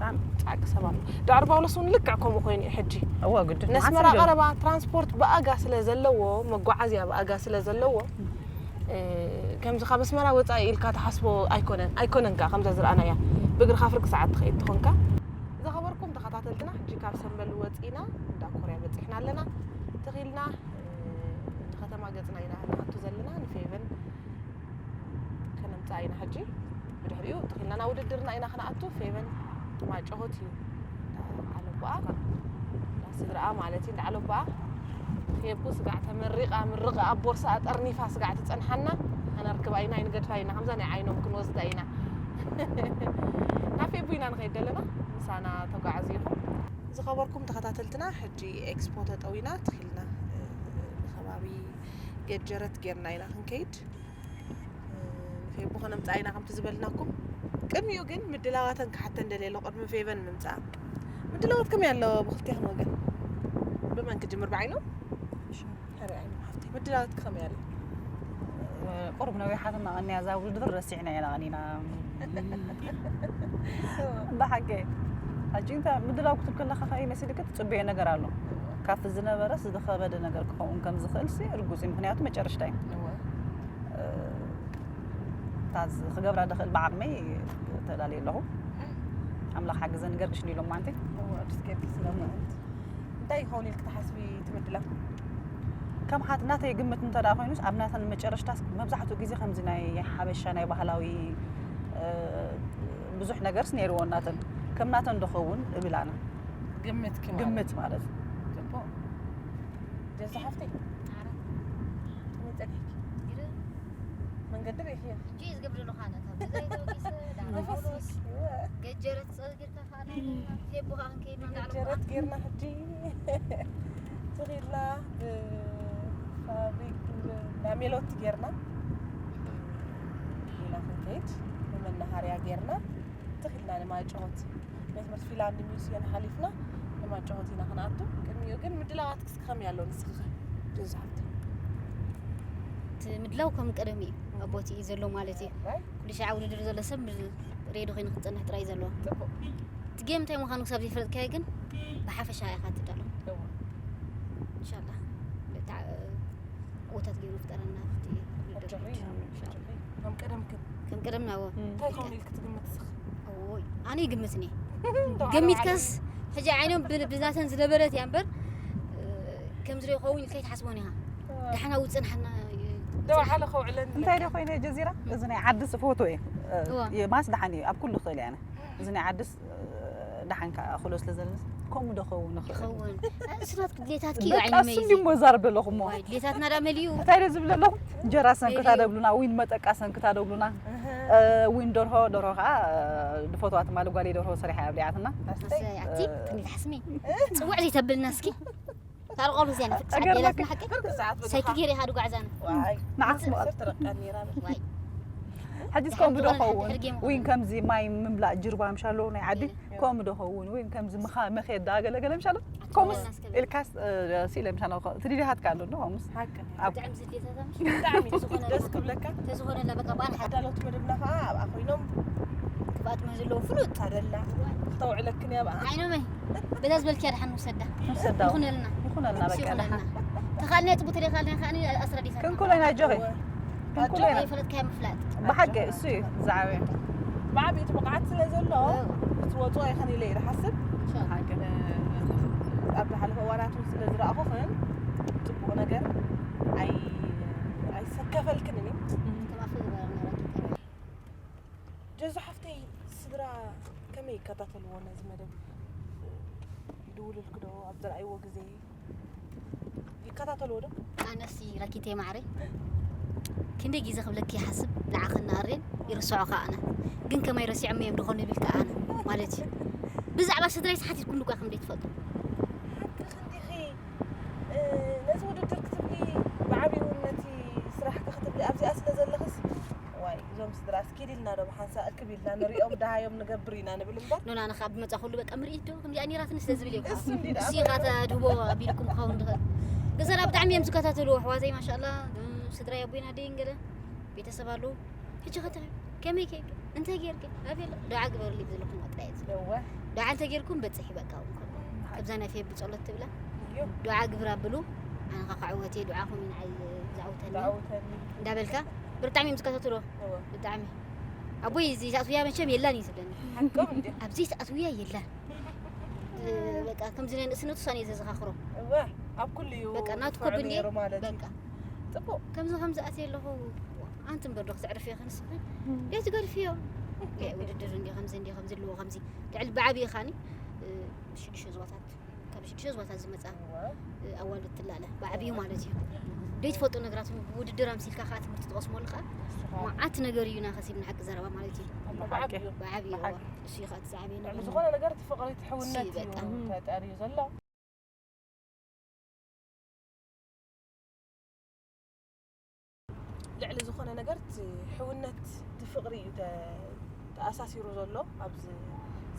ጻዕቂ ሰብ ኣለዎ። ዳዕሮ ጳውሎስ እውን ልክዕ ከምኡ ኮይኑ እዩ ሕጂ። እወ፣ ግድን። ነስመራ ቀረባ ትራንስፖርት ብኣጋ ስለ ዘለዎ፣ መጓዓዝያ ብኣጋ ስለ ዘለዎ፣ ከምዚ ካብ ኣስመራ ወፃኢ ኢልካ ትሓስቦ ኣይኮነን ኣይኮነን። ከ ከምዛ ዝረኣናያ ብእግርካ ፍርቂ ሰዓት ትኸይድ ትኾንካ። ዝኸበርኩም ተኸታተልትና፣ ሕጂ ካብ ሰንበል ወፂና እንዳ ኮርያ በፂሕና ኣለና። ተኺልና ንከተማ ገፅና ኢና ንኣቱ ዘለና። ንፌቨን ከነምፅኣ ኢና ሕጂ። ብድሕሪኡ ተኺልና ናብ ውድድርና ኢና ክንኣቱ። ፌቨን ማጨሆት እዩ ዓለቦኣ፣ ስድራኣ ማለት እዩ። ዓለቦኣ ፌቡ ስጋዕ ተመሪቓ ምርቓ ኣብ ቦርሳኣ ጠርኒፋ ስጋዕ ትፀንሓና። ኣነርክባ ኢና፣ ኣይንገድፋ ኢና። ከምዛ ናይ ዓይኖም ክንወስዳ ኢና። ናብ ፌቡ ኢና ንኸይድ ዘለና። ምሳና ተጓዓዙ ኢኹም። ዝኸበርኩም ተኸታተልትና፣ ሕጂ ኤክስፖ ተጠዊና ትኺልና ከባቢ ገጀረት ጌርና ኢና ክንከይድ። ንፌቡ ከነምፅኣ ኢና ከምቲ ዝበልናኩም። ቅድሚኡ ግን ምድላዋተን ክሓተን ደልየ ኣሎ፣ ቅድሚ ፌቨን ምምፅኣ። ምድላዋት ከመይ ኣሎ ብክልቴኽን ወገን? ብመን ክጅምር? ብዓይኑ? ሕሪ ዓይኑ ሓፍቲ፣ ምድላዋት ከመይ ኣሎ? ቁሩብ ነዊሓትና ቀኒያ እዛ ውድድር፣ ረሲዕና ኢና ቀኒና። ብሓቂ። ሕጂ እንታይ ምድላው ክትብል ከለኻ ከመይ መሲልክ ትጽበዮ ነገር ኣሎ? ካብቲ ዝነበረስ ዝኸበደ ነገር ክኸውን ከም ዝኽእል ሲ ርጉጽ እዩ፣ ምኽንያቱ መጨረሽታ እዩ። እወ። እ፣ እታ ዝ-፣ ክገብራ ደኽእል ብዓቕመይ ተዳልየ ኣለኹ። ኣምላኽ ሓግዘኒ ገርግሽ እንዲሎም ማንቲ። እወ፣ ኣዲስ ገርግሽ ስለማንት። እንታይ ይኸውን ኢልክ ትሓስቢ ትምድላ? ከም ሓት ናተይ ግምት እንተ ደኣ ኮይኑስ፣ ኣብ ናተን መጨረሽታስ መብዛሕትኡ ግዜ ከምዚ ናይ ሓበሻ ናይ ባህላዊ፣ እ፣ ብዙሕ ነገርስ ነይርዎ ናተን። ከም ናተን ዶ ኸውን እብል ኣነ። ግምትኪ ማለት? ግምት ማለት። ጽቡቕ። ጀዛ ሓፍተይ። ከመይ ጸኒሕኪ? መንገዲ ርኢኽዮ? ሕጂ እዩ ዝገብር ዘለኹ ኣነ። ካብ ገዛይ ተበጊሰ፣ ዳዕሮ ጳውሎስ፣ ገጀረት ጸጊርካ ከኣ ናይ ፌቡ ከኣ ክንከይድ ኢና እንዳዕለምኩ። ገጀረት ጌርና ሕጂ ትኺድና ብፋብሪክ ናብ ሜሎቲ ጌርና ኢና ክንከይድ፣ ብመናሃርያ ጌርና ትኺድና ንማይጨሆት ቤት ትምህርቲ ፊንላንድ ሚስዮን ሓሊፍና ንማይጨሆት ኢና ክንኣቱ። ቅድሚኡ ግን ምድላዋት ክስ ከመይ ኣሎ ንስኺ ኸ? ጀዛ ሓፍተይ። እቲ ምድላው ከም ቀደም እዩ፣ ኣብ ቦትኡ እዩ ዘሎ ማለት እዩ። ራይት። ኩሉ ሻዕ ውድድር ዘሎ ሰብ ብ-፣ ሬዲ ኮይኑ ክጸንሕ ጥራይ እዩ ዘለዎ። ጽቡቕ። እቲ ጌም እንታይ ምዃኑ ክሳብ ዘይፈለጥካዮ ግን ብሓፈሻ ኢኻ ትዳሎ። እወ። ኢንሻላህ። ብታ-፣ ዕወታት ገይሩ ይፍጠረና ኣብቲ ውድድር። ኣጆኺ፣ ኢንሻላህ። ኣጆኺ። ከም ቀደምክን። ከም ቀደምና፣ እወ። እንታይ ኮን ኢልክ ትግምት እስኺ? እዎይ፣ ኣነ ይግምት እኔ። እንደው ገሚትካስ፣ ዓለም ሕጂ ዓይኖም ብ-፣ ብዛተን ዝነበረት እያ እምበር፣ እ፣ ከምዚ ዶ ይኸውን ኢልካ ኣይትሓስቦን ኢኻ። እወ። ደሓን ኣብኡ ዝጸንሓና፣ እ፣ ደው ዓለ ከውዕለኒ እንታይ ዶ ለካ። ኮይነ ጀዚራ? እዚ ናይ ዓድስ ፎቶ እየ። እ፣ እወ። የ-፣ ማስ ደሓን እዩ፣ ኣብ ኩሉ ክእል እየ ኣነ። እዚ ናይ ዓድስ፣ እ፣ ደሓን ከኣ ክሎ ስለ ዘለንስ፣ ከምኡ ዶ ኸውን ይኽእል? ይኸውን። እ፣ ስራት ድሌታትኪ እዩ በቃ ዓይኒ እሱ መይዚ። እንዲሞ ዛረብ ዘለኹ እሞ። ዋይ፣ ድሌታትና ዳ መሊኡ። እንታይ ዶ ዝብል ዘለኹ? እንጀራ ሰንክታ መሊኡ። ደብሉና፣ ዊን መጠቃ ሰንክታ ደብሉና። እህ። እ፣ ዊን ደርሆ፣ ደርሆ ከኣ፣ እ፣ ድፈትዋ ትማሊ ጓለይ ደርሆ ሰሪሓ እያ ኣብሊዓትና። ኣሰይ፣ ኣቲ፣ እ፣ ክንዲ ትሓስሚ። ጽውዕ ዘይተብልና እስኪ። ታርቆ ብዚያ ንፍቅር ኣገርመኪ። ኣዴላት ንሓቂ። ሰይቲ ገይረ ኢኻ ድጓዕዛና። ዋይ። ንዓስ መቐል። ትረቀኒ ነይራ። ዋይ። ሕጂ እስከ ከምኡ ዶ ድሓን ኸውን? ድሕሪ ጌም ዊን ኸውን። ከምዚ ማይ ምምላእ ጅርባ ምሻሎ ናይ ዓዲ? እህ። ከምኡ ዶ ኸውን? ዊን ከምዚ ምኻ-፣ መኼዳ ገለገለ ምሻሎ? ከምኡስ ኣትኮነና እስከ ኢልካስ፣ እ፣ ሲለ ምሻሎ ትዲዲሃትካ ኣሎ ዶ? ከምኡስ? ሓቂ። ኣብ ብጣዕሚ ዝድሌታታ ምሽ? ብጣዕሚ ዝኾነ ደስ ክብለካ። ተዝኾነላ በቃ ባን ሓዳ። ኣዳለውቲ መደብና ኸዓ ኣብኣ ኮይኖም ክብኣት መን ዘለዎ ፍሉጥ። ኣደላ። ክተውዕለክን እያ ብኣ። ዓይኖመይ። በዛ ዝበልክያ ደሓን ንውሰዳ። ንውሰዳ። ይኹነልና። ይኹነልና፣ ንሱ በቃ፣ ይኹነልና። ደሓን። ተኻልና ጽቡቅ ተለኻልና ከኣ ኣስረዲፈና። ክንኩለና ኣጆኺ። እወ። ክንኩለና። ኣጆኺ። ዘይፈለጥካዮ ምፍላጥ። ብሓቂ እሱ እዩ ዝዓበየ። ብዓቢኡ እቲ ብቕዓት ስለ ዘሎ፣ እወ። ክትወፅኦ ኢኽን ኢለ እየ ዝሓስብ። ኢንሻላህ። ሓቂ። ኣብ ዝሓለፈ እዋናት እውን ስለ ዝረኣኹኽን፣ ጽቡቕ ነገር ኣይ-፣ ኣይሰከፈልክንን እዩ። ከም ኣፈ ዝበረና ረኪብካ። ጀዙ ሓፍተይ፣ ስድራ ከመይ ይከታተልዎ ነዚ መደብ? ይድውልልኪ ዶ ኣብ ዝረኣይዎ ግዜ? ይከታተልዎ ዶ? ኣነሲ ረኪተይ ማዕረይ፣ ክንደይ ግዜ ክብለኪ ይሓስብ፣ ንዓኽን ንኣሬን ይርስዖ ከኣ ኣነ። ግን ከማይ ረሲዖም እዮም ድኾኑ ይብል ከኣ ኣነ ማለት እዩ። ብዛዕባ ስድራይ ሓቲትኩ እኳ ከም ዘይትፈልጡ። ሓቅኺ እንዲኺ፣ እ፣ ነዚ ውድድር ክትብሊ ብዓቢኡ እውን ነቲ ስራሕኪ ክትብሊ ኣብዚኣ ስለ ዘለኽስ፣ ዋይ፣ እዞም ስድራስ ኪድ ኢልና ዶ ብሓንሳእ እክብ ኢልና ንሪኦም፣ ደሃዮም ንገብር ኢና ንብል እምበር። ኖና፣ ንኻ ብመጻ ኩሉ በቃ ምርኢት ዶ ከምዚኣ ነይራትኒ ስለ ዝብል እዮም። እሱ እንዲ ደኣ እሱ ኢኻ ተድህቦ ኣቢልኩም ክኸውን ዝኽእል። ገዛና ብጣዕሚ እዮም ዝከታተሉ ኣሕዋተይ ማሻላ። ስድራ ኣቦይና ደይን ገለ ቤተሰብ ኣለዉ። ሕጂ ከተ ከመይ ከ እንታይ ጌርክ ኣቤላ ደዓ ግበርሊ ዘለኹም ኣጥራየት እወ ደዓ እንተ ጌርኩም በጽሕ ይበቃ እውን ከሎ ከምዛ ናይ ፌብ ጸሎት ትብላ እዩ ደዓ ግብር ኣብሉ ኣነ ከዓ ክዕወት እየ ደዓኹም ንዓይ ዝዓውተኒ ዳውተኒ እንዳበልካ ብጣዕሚ እዮም ዝከታተሉ እወ ብጣዕሚ ኣቦይ እዚ ትኣትውያ መቸም የላን እዩ ዝብለኒ ሓቆም እንዲ ኣብዚ ትኣትውያ የላን በቃ ከምዚ ናይ ንእስነቱ ሳኔ ዘዘኻኽሮ እወ ኣብ ኩሉ እዩ በቃ ናቱ ንፉዕ ከብል ነይሩ ማለት እዩ በቃ ጽቡቅ ከምዚ ከምዚ ኣትየ ኣለኹ ኣንቲ እምበር ዶ ክትዕርፍዮ ከንስኺ ደይ ትገድፍዮ ውድድር እንዲ ከምዚ እንዲ ከምዚ ኣለዎ ከምዚ ትዕል ብዓብዪ ኻኒ ሽዱሽተ ዞባታት ካብ ሽዱሽተ ዞባታት ዝመፃ እወ ኣዋልድ ትላለ ብዓብዩ ማለት እዩ ደይ ትፈልጡ ነገራት እውን ብውድድር ኣምሲልካ ከዓ ትምህርቲ ትቐስመሉ ከዓ መዓት ነገር እዩ ናኸሲብ ንሓቂ ዘረባ ማለት እዩ ኣሎ ብዓቢኡ ብዓብዩ ብሓቂ። እሱ እዩ ከዓ እቲ ዝዓበየ ልዕሊ ነገር ዝኾነ ነገር እቲ ፍቕሪ እቲ ሕውነት እሱ እዩ በቃ። ተጠርዩ ዘሎ ልዕሊ ዝኾነ ነገር እቲ ሕውነት እቲ ፍቕሪ እዩ ተ- ተኣሳሲሩ ዘሎ ኣብዚ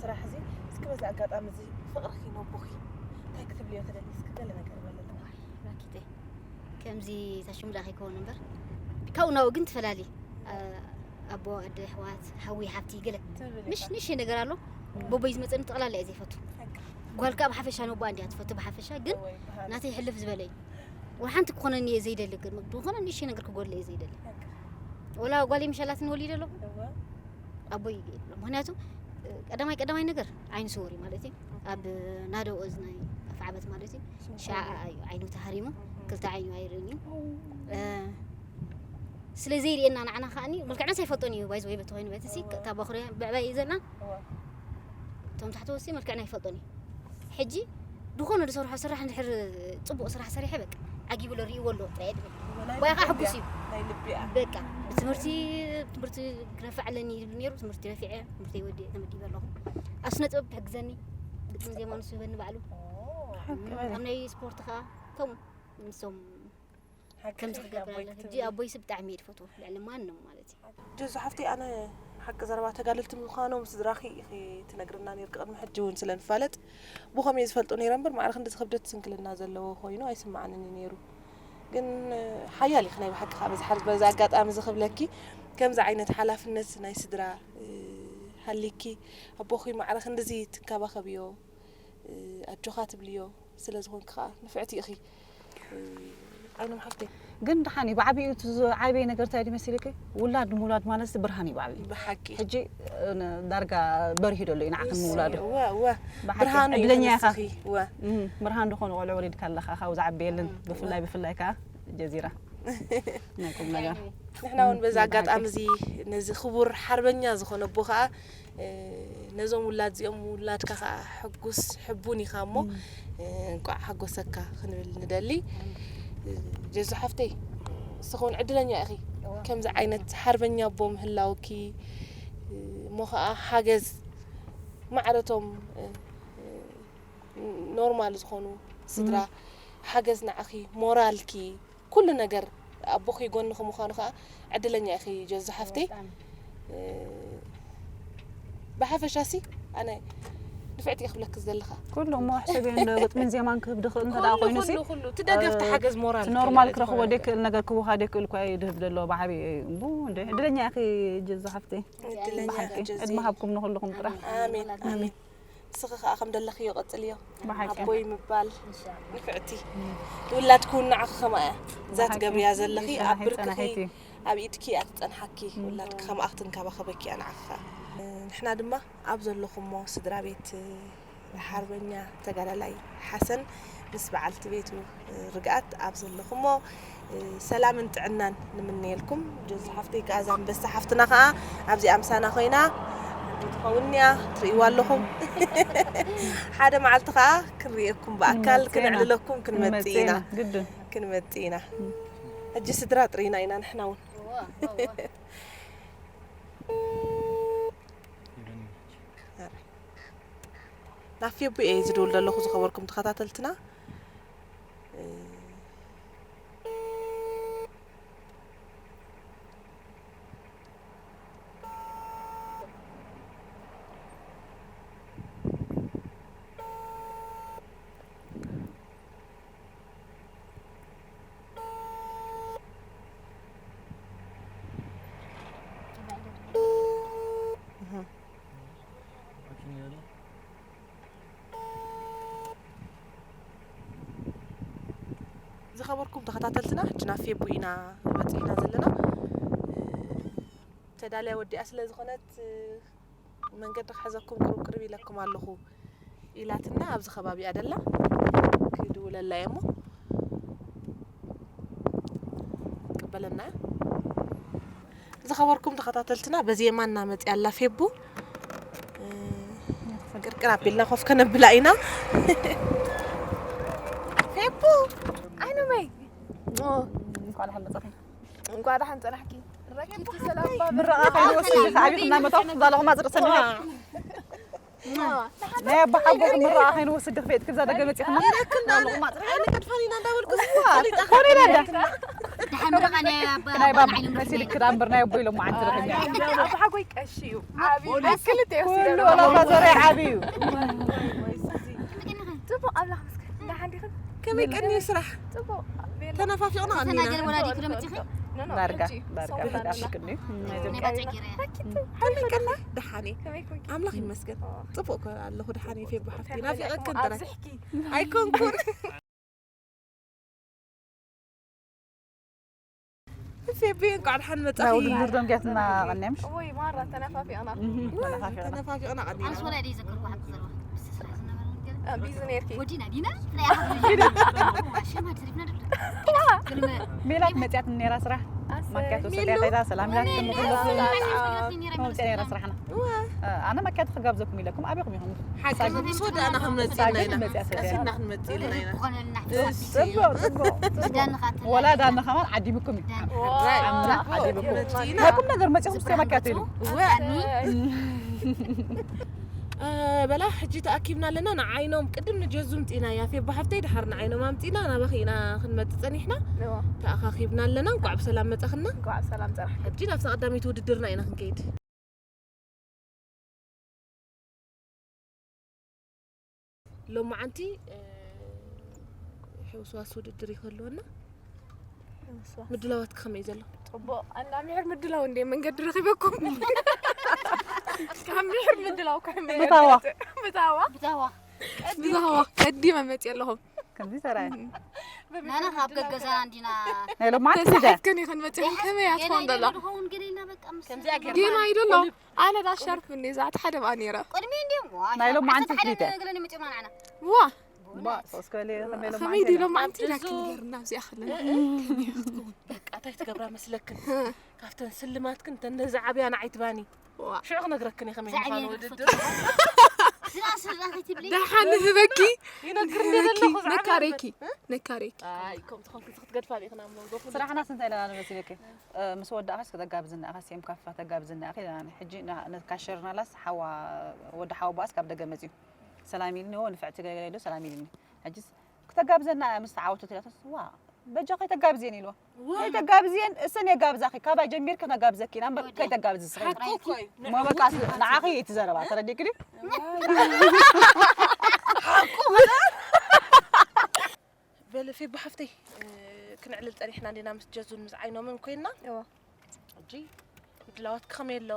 ስራሕ እዚ እስኪ በዚ ኣጋጣሚ እዚ ፍቕርኺ ነቦኺ እንታይ ክትብልዮ ትደሊ እስኪ ገለ ነገር በለና ራኪተይ ከምዚ ታሽሙ ዳ ከይከውን እምበር ካብኡ ናብኡ ግን ትፈላሊ ኣቦ ኣደ ኣሕዋት ሓዊ ሓፍቲ ገለ ትብል ንሽ ኢኻ። ንሽ ነገር ኣሎ ቦቦይ ዝመፀኒ ጠቕላላ እየ ዘይፈቱ ሓቂ። ጓል ከዓ ብሓፈሻ ነቦኣ እንዲያ ትፈቱ ብሓፈሻ ግን ወይ በሃሊ። ናተይ ሕልፍ ዝበለ እዩ ወላ ሓንቲ ክኾነኒ እየ ዘይደሊ ግን ዝኾነ ንሽ ነገር ክጎድለ እየ ዘይደሊ ሓቂ። ወላ ጓል ምሻላትን ወሊደ ኣለኹ እወ። ኣቦይ ምክንያቱ ቀዳማይ ቀዳማይ ነገር ዓይኑ ስውር እዩ ማለት እዩ ኣብ ናደው እዝናይ ኣፍዓበት ማለት እዩ ሻዓ እዩ ዓይኑ ተሃሪሙ ክልተ ዓይኑ ኣይርእን እዩ እ፣ ስለ ዘይርእየና ንዓና ከዓኒ መልክዕናስ ኣይፈልጦን እዩ ባይዝ ወይ በተኮይኑ በትሲ እታ በኽሪ ብዕባይ እዩ ዘለና እወ። እቶም ታሕቲ ወሲ መልክዕና ኣይፈልጦን እዩ ሕጂ ዝኾነ ዝሰርሖ ስራሕ እንድሕር ፅቡቅ ስራሕ ሰሪሐ በቃ ዓጊቡ ለርእይዎ ኣሎ ጥራየ ድብል ናይ ባይኻ ልቢ ሕጉስ እያ። እዩ ናይ ልቢ እያ። በቃ ብትምህርቲ ትምህርቲ ክነፍዕ ኣለኒ ይብል ነይሩ ትምህርቲ ነፊዐ ትምህርቲ ወዲአ ተመዲበ ኣለኹ ኣብ ስነ ጥበብ ትሕግዘኒ ግጥሚ ዜማ ንሱ ይበኒ ባዕሉ ኦ፣ ሓቂ በለ ኣብ ናይ ስፖርት ከዓ ከምኡ ንሶም ሓቂ ከምዚ ኢኺ ክገብር ኣቦይ ኣለ ሕጂ ክትብሊ። ኣቦይስ ብጣዕሚ እየ ዝፈትዎ ልዕሊ ማንም ማለት እዩ ጀዙ ሓፍተይ ኣነ ሓቂ ዘረባ ተጋደልቲ ምዃኖም ስድራኺ ኢኺ ትነግርና ነርኪ ቅድሚ ሕጂ እውን ስለ ንፋለጥ ብኸመይ ዝፈልጡ ነይረ እምበር ማዕረ ክንዲ ዝኽብደት ስንክልና ዘለዎ ኮይኑ ኣይስምዓንን እዩ ነይሩ ግን ሓያል ኢኺ ናይ ብሓቂ ከዓ በዚ ሓ- በዚ ኣጋጣሚ እዚ ክብለኪ ከምዚ ዓይነት ሓላፍነት ናይ ስድራ እ፣ ሃሊኪ ኣቦኺ ማዕረ ክንድዚ ትንከባኸብዮ እ፣ ኣጆኻ ትብልዮ ስለ ዝኾንኪ ከዓ ንፍዕቲ ኢኺ እ፣ ዓይኖም ሓፍተይ ግን ደሓን እዩ ብዓብኡ እቲ ዝዓበየ ነገር እንታይ ድመሲልኪ ውላድ ምውላድ ማለት ብርሃን እዩ ብዓብኡ ብሓቂ ሕጂ እ፣ ዳርጋ በርሂ ደሎ እዩ ንዓኽን ምውላዱ እወ እወ ብሓቂ ብርሃኑ ዕድለኛ ኢኻ ኢኺ እወ እም፣ ብርሃን ዝኾኑ ቆልዑ ወሊድካ ኣለኻ ካብ ዝዓብየልን ብፍላይ ብፍላይ ከዓ ጀዚራ ናይ ቁም ነገር ንሕና እውን በዚ ኣጋጣሚ እዚ ነዚ ክቡር ሓርበኛ ዝኾነ ኣቦ ከዓ እ፣ ነዞም ውላድ እዚኦም ውላድካ ከዓ ሕጉስ ሕቡን ኢኻ እሞ እ፣ እንቋዕ ሓጎሰካ ክንብል ንደሊ እ፣ ጀዙ ሓፍተይ ንስኺ እውን ዕድለኛ ኢኺ ከምዚ ዓይነት ሓርበኛ ኣቦ ምህላውኪ እ፣ እሞ ከዓ ሓገዝ ማዕረቶም እ፣ እ፣ ኖርማል ዝኾኑ ስድራ ሓገዝ ንዓኺ ሞራልኪ ኩሉ ነገር ኣቦኺ ጎንኺ ምዃኑ ከዓ ዕድለኛ ኢኺ ጀዙ ሓፍተይ እ፣ ብሓፈሻ ሲ ኣነ ንፍዕቲ እየ ክብለኪ ዝደለኻ ኩሉ እሞ ሕሰብ እንዶ ግጥምን ዜማን ክህብ ድኽእል እንተ ደኣ ኮይኑ ሲ ኩሉ ኩሉ እቲ ደገፍቲ ሓገዝ ሞራል ኖርማል ክረኽቦ ደይክእል ነገር ክወሃ ደይክእል እኳ እዩ ድህብ ደሎ ብዓብዩ እዩ እምቡ እንደ ዕድለኛ ኢኺ ጀዙ ሓፍተይ ዕድለኛ ብሓቂ ጀዙ ዕድመ ሃብኩም ንኹልኹም ጥራሕ ኣሜን ኣሜን ንስኺ ከዓ ከም ደለኽዮ ቀፅልዮ ብሓቂ ኣቦይ ምባል ንፍዕቲ ውላድኪ እውን ንዓኺ ከምኣ እያ እዛ ብሓቂ። ትገብርያ ዘለኺ ኣብ ጸናሒ- ብርክኺ ጸናሒት እዩ። ኣብ ኢድኪ እያ ትፀንሓኪ ውላድኪ ከምኣ ክትንከባኸበኪ እያ ንዓኺ ከዓ ንሕና ድማ ኣብ ዘለኹሞ ስድራ ቤት ሓርበኛ ተጋዳላይ ሓሰን ምስ በዓልቲ ቤቱ ርግኣት ኣብ ዘለኹሞ ሰላምን ጥዕናን ንምነየልኩም ጀዙ ሓፍተይ ከዓ እዛ ኣንበሳ ሓፍትና ከዓ ኣብዚኣ ምሳና ኮይና ሓንቲ ትኸውን እያ ትርእይዋ ኣለኹም ሓደ መዓልቲ ከዓ ክንርእየኩም ብኣካል ክንመጽእ ኢና። ክነዕልለኩም ክንመጽእ ኢና ግድን ክንመጽእ ኢና ሕጂ ስድራ ጥሪና ኢና ንሕና እውን ናብ ፌቡ እየ ዝድውል ዘለኹ ዝኸበርኩም ተኸታተልትና ዝኸበርኩም ተኸታተልትና፣ ሕጂ ናብ ፌቡ ኢና መጺእና ዘለና። ተዳልያ ወዲኣ ስለ ዝኾነት፣ መንገዲ ክሕዘኩም ቅርብ ቅርብ ኢለኩም ኣለኹ ኢላትና፣ ኣብዚ ከባቢ እያ ደላ። ክድውለላ እየ እሞ ክቅበለና እያ። ዝኸበርኩም ተኸታተልትና፣ በዚ የማና መጺኣ ኣላ ፌቡ። እ፣ ቅርቅር ኣቢልና ኮፍ ከነብላ ኢና። ፌቡ! ዓይኑ መይ! ኦ፣ እንኳን ደሓን መጻኺ። እንኳን ደሓን ጸናሕኪ። ረኪብኪ ሰላም ባባ። ምረቓ ከይንወስድ ከዓቢኹም እናመታኹም ዛለኹም ኣጽርሰኒ። ናይ ኣባ ሓጎ ምረቓ ከይንወስድ ድኽፌት ክብዛ ደገ መጺኹም። ይረክና። ዛለኹም ኣጽርሰኒ። ኣይንቀድፋን ኢና እንዳበልኩ እዋ፣ ፈሊጣ ኮነ ኢላ እንዳ። ደሓን ምረቓ ናይ ኣባ ናይ ባባ ሓጎ መሲል ክዳን በር ናይ ኣቦ ኢሎም መዓንቲ ረኺብና። ኣባ ሓጎይ ቀሺ እዩ። ዓቢ እዩ። ክልተ እዩ ኩሉ ወሲደና። ወላ ዘረ ዓቢ እዩ። ጽቡቕ ኣምላኽ መስገን። ደሓን ዲኽን? ከመይ ቀንዩ ስራሕ? ጽቡቕ። ቤላ። ተነፋፊቕና ቀኒና። ተናገር ወላዲ ክሎ መጺኺ? ኖ፣ ኖ፣ ዳርጋ፣ ሕጂ ዳርጋ፣ ሰው ዳርጋ ዳርጋ። ሽክኒ። ናይ ባጽዕ ገይረ። ከመይ ቀና? ደሓን እየ። ከመይ ኮንኪ? ኣምላኽ ይመስገን። ኦ። ጽቡቕ እኮ ኣለኹ፣ ደሓን እየ ፌቡ ሓፍቲ። ናፊቐክን ጥራይ። ኣብዝሕኪ። ኣይኮንኩን። ፌቢ፣ እንኳዕ ደሓን መጻኺ። ናይ ውድድር ደምግያትና ቀኒያ ምሽ? ወይ ማራ ተነፋፊቕና። እህ፣ ተነፋፊቕና። ተነፋፊቕና ቀኒና። ኣንሶላ ድዩ ዘከርኩ ሓቂ ዘለዋ? ምስ ስራሕ ዝነበረ ነገር። እ፣ ቢዚ ነርኪ። ወዲና ዲና? ናይ ኣኽሊ ሸማ ተሪፍና ደሎ። ግልመ። ሜላት መጽያት ነራ ስራሕ። ኣሰይ። ማኪያቶ ሜሉ። ሰድያ ከይዳ ሰላም ኢላትኩም ሜሉ። ኩሉ። ሰላም። መውጽያ ነራ ስራሕና። እዋ። እ፣ ኣነ ማኪያቶ ክጋብዘኩም ኢለኩም ኣበይኩም ኢኹም? ሓቂ ምስ ወዳእና ክንመጽእ ኢልና ኢና። መጽያ ሰድያ። ቀሲና ክንመጽእ ኢልና ኢና። ዝኾነልና እሺ። ጽቡቕ፣ ጽቡቕ፣ ጽቡቕ። ዳንኻ ትላ ወላ ዳንኻ ማለት ዓዲምኩም እዩ። ዳን። ራይ፣ ኣምላኽ ጽቡቕ። ዓዲምኩም። መጺእና። ናይ ቁም ነገር መጺኹም እስከ ማኪያቶ ኢሉ። እወ። ዳኒ። እ፣ በላ፣ ሕጂ ተኣኪብና ኣለና። ንዓይኖም ቅድም ንጀዙ ኣምጺእናያ። ፌባ ሓፍተይ፣ ድሓር ንዓይኖም ኣምጺእና፣ ናባኺ ኢና ክንመጽእ ጸኒሕና። እዋ። ተኣኻኺብና ኣለና። እንኳዕ ብሰላም መጻኽና። እንኳዕ ብሰላም ጸናሕኪ። ሕጂ ናብታ ቀዳመይቲ ውድድርና ኢና ክንከይድ። ሎማዓንቲ፣ እ፣ ሕውስዋስ ውድድር ይኸልወና። ሕውስዋስ። ምድላዋትኪ ከመይ ዘሎ? ጽቡቕ። ኣንዳ ምሕር ምድላው እንዴ መንገዲ ረኺበኩም? ካብ ምሕር ምድላው ካብ መንገዲ ብታዋ። ብታዋ? ብታዋ። ብታዋ። ቀዲመ መጽእ ኣለኹም። ከምዚ ሰራየ። ናና ካብ ገገዛና እንዲና ናይ ሎማዓንቲ ሂደ። ተሳሒትክን ይኽን መጽእ ከመይ ኣትኾን ገለ ደላ? ኢሉ ድኸውን ገለ ኢልና በቃ ምስ ከምዚኣ ገይርና ጌና ይደሎ። ኣነ ዳ ሻርፕ እንዴ ዛት ሓደ ብኣ ነይረ። ቅድሚ እንዴ ዋ፣ ናይ ሎማዓንቲ ኣስታት ሓደ ፍሊተ። ገለ ንመጽእ ማናዕና። ዋ። ባ፣ ሶስ ከለ ከመይ ከመይ ሎማዓንቲ ዲ ኢላ? ሎማዓንቲ ኢላ ጅዙ። ክንገርና ኣብዚኣ ከለና። እ፣ እ። ከመይ ኣትኮን? በቃ፣ እንታይ ትገብራ መስለክን? እ። ካብተን ስልማትክን፣ ተን ነዚ ዓብያ ንዓይ ትባኒ። ዋ። ሽዑ ክነግረክን እየ ከመይ ምዃኑ ዝዓብየን ውድድር። ዝኣ ስልጣን ከይትብሊ። ደሓን ንህበኪ። ይነግር ንህበኪ። ዘለኹ ዝዓብየን ነካረኪ። እ? ነካረኪ። ኣይ፣ ከምቲ ኾንኪ ክትገድፋ ዲኺ ናብ መንጎ ፍሉጥ። ስራሕናስ እንታይ ኢለና ንመስለኪ? እ፣ ምስ ወዳእኻስ ከተጋብዝና ኢኻ፣ ሴም ካፋ ተጋብዝና ኢኺ ኢለና። ሕጂ ና-፣ ነካሸርናላስ ሓዋ፣ ወዲ ሓወቦኣስ ካብ ደገ መጺኡ። ሰላም ኢልኒ፣ ዎ፣ ንፍዕቲ ገለ ኢሉ ሰላም ኢልኒ። ሕጂስ ክተጋብዘና ምስ ተዓወተት ኢላትስ፣ ዋ፣ በጃ ከይተጋብዝየን ኢልዋ። ዋ። ከይተጋብዝየን፣ እሰን የጋብዛኺ፣ ካባይ ጀሚርኪ ነጋብዘኪ ኢና እምበር ወዲያ። ከይተጋብዚ ስኺ። ሓቁ እኮ እዩ። እሞ በቃ ንዕውት ኢኻ ንዓኺ ትብል። እየ እቲ ዘረባ፣ ተረዲእኪ ድዩ? ሓቁ በለ። በለ ፌባ ሓፍተይ፣ እ፣ ክንዕልል ጸኒሕና እንዲና ምስ ጀዙን ምስ ዓይኖምን ኮይንና። እዋ። ሕጂ ምድላዋትኪ ከመይ ኣሎ?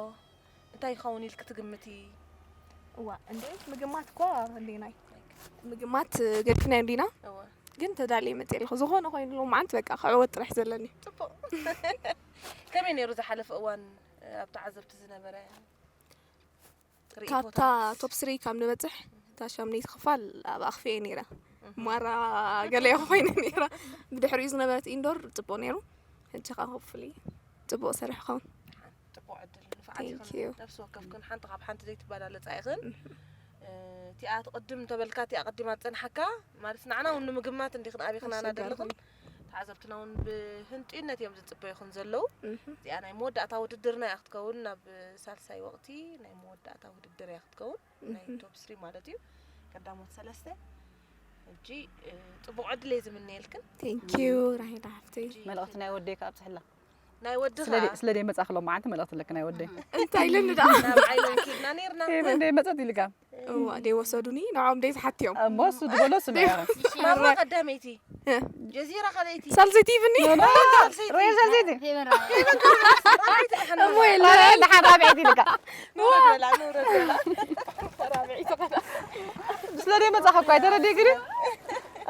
እንታይ ይኸውን ኢልኪ ትግምቲ? እዋ፣ እንዴ፣ ምግማት እኳ እንዴናይ። ምግማት ገድፍናዮ እንዲና? እዋ። ግን ተዳልየ መጽእ ኣለኹ። ዝኾነ ኮይኑ ሎማዓንቲ በቃ ክዕወት ጥራሕ ዘለኒ። ጽቡቕ። ከመይ ነይሩ ዝሓለፈ እዋን፣ እ፣ ኣብ ተዓዘብቲ ዝነበረ ሪኢቶታት? ካብታ ቶፕ ስሪ ካብ ንበጽሕ፣ እታ ሻምነይቲ ክፋል ኣብ ኣኽፊኤ ነይረ። እህ። ማራ ገለ እያ ኮይነ ነይራ። ብድሕሪኡ ዝነበረት ኢንዶር ጽቡቕ ነይሩ። ሕጂ ኸኣ ሆፕፉሊ ጽቡቕ ሰሪሑ ኸውን። ጽቡቕ ዕድል፣ ንፉዓት ኢኽን። Thank you። ነፍሲ ወከፍክን ሓንቲ ካብ ሓንቲ ዘይትበላለጻ ኢኽን። እህ። እ፣ እቲኣ ትቕድም እንተበልካ፣ እቲኣ ቀዲማ ትጸንሓካ፣ ማለት ንዓና እውን ንምግማት እንዲኽን ኣቢኽናና ኣሸጋሪ ደለኽን። ኮይኑ። ተዓዘብትና እውን ብህንጡይነት እዮም ዝጽበዩኽን ዘለዉ። እህ። እዚኣ ናይ መወዳእታ ውድድርና እያ ክትከውን፣ ናብ ሳልሳይ ወቕቲ ናይ መወዳእታ ውድድር እያ ክትከውን። ናይ እህ። ቶፕ ስሪ ማለት እዩ። ቀዳሞት ሰለስተ። ሕጂ፣ እ፣ ጽቡቕ ዕድል እየ ዝምነየልክን። Thank you፣ ራሄል ሓፍተይ። ሕጂ መልእኽቲ ናይ ወደይ ከኣ ኣብጽሕላ። ናይ ወድኻ? ስለ ደይ-፣ ስለ ደይ መጻእኺ ሎማዓንቲ መልእኽቲ ኣለኪ ናይ ወደይ። እንታይ ኢለኒ ደኣ? ናብ ዓይሎም ኬድና ኔርና። ሄቨን ደይ መጸት ኢልካ። እዋ፣ ደይ ወሰዱኒ፣ ንዕኦም ደይ ዝሓትዮም። እሞ እሱ ዝበሎ ስምዒ። ማማ ቀዳመይቲ። እ። ጀዚራ ካልኣይቲ። ሳልሰይቲ ይብኒ? ኖ፣ ኖ። ሳልሰይቲ። ሮየል ሳልሰይቲ። ሄቨን ራ-፣ ራብዓይቲ ድሓን እሞ መራ። የለ። ሮየል ድሓን ራብዐይቲ ኢልካ። ንውረድ በላ፣ ንውረድ በላ። ራብዐይቲ ቀዳ። ስለ ደይ መጻኻ እኮ ኣይተረድእ ግን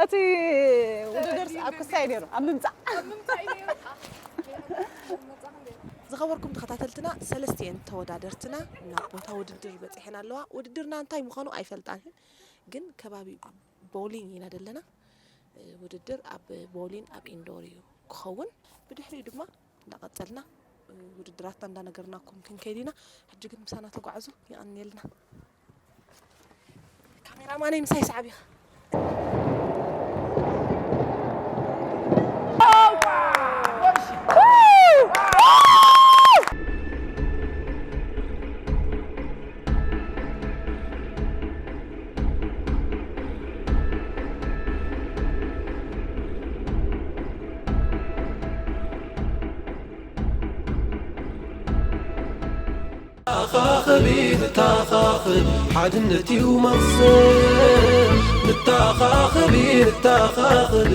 እቲ ውድድር ኣብ ክሳይ ነይሩ ኣብ ምምጻእ። ዝኸበርኩም ተኸታተልትና፣ ሰለስቲኤን ተወዳደርትና ናብ ቦታ ውድድር በጺሐን ኣለዋ። ውድድርና እንታይ ምዃኑ ኣይፈልጣን፣ ግን ከባቢ ቦውሊንግ ኢና ዘለና። ውድድር ኣብ ቦውሊንግ ኣብ ኢንዶር እዩ ክኸውን። ብድሕሪኡ ድማ እንዳቐጸልና ውድድራትና እንዳነገርናኩም ክንከይድ ኢና። ሕጂ ግን ምሳና ተጓዓዙ፣ የቐንየልና። ካሜራማነይ ምሳይ ሰዓብ ኢኻ። ንተኻኸቢ፣ ንተኻኸቢ፣ ሓድነት እዩ መኽሰብ። ንተኻኸቢ፣ ንተኻኸቢ፣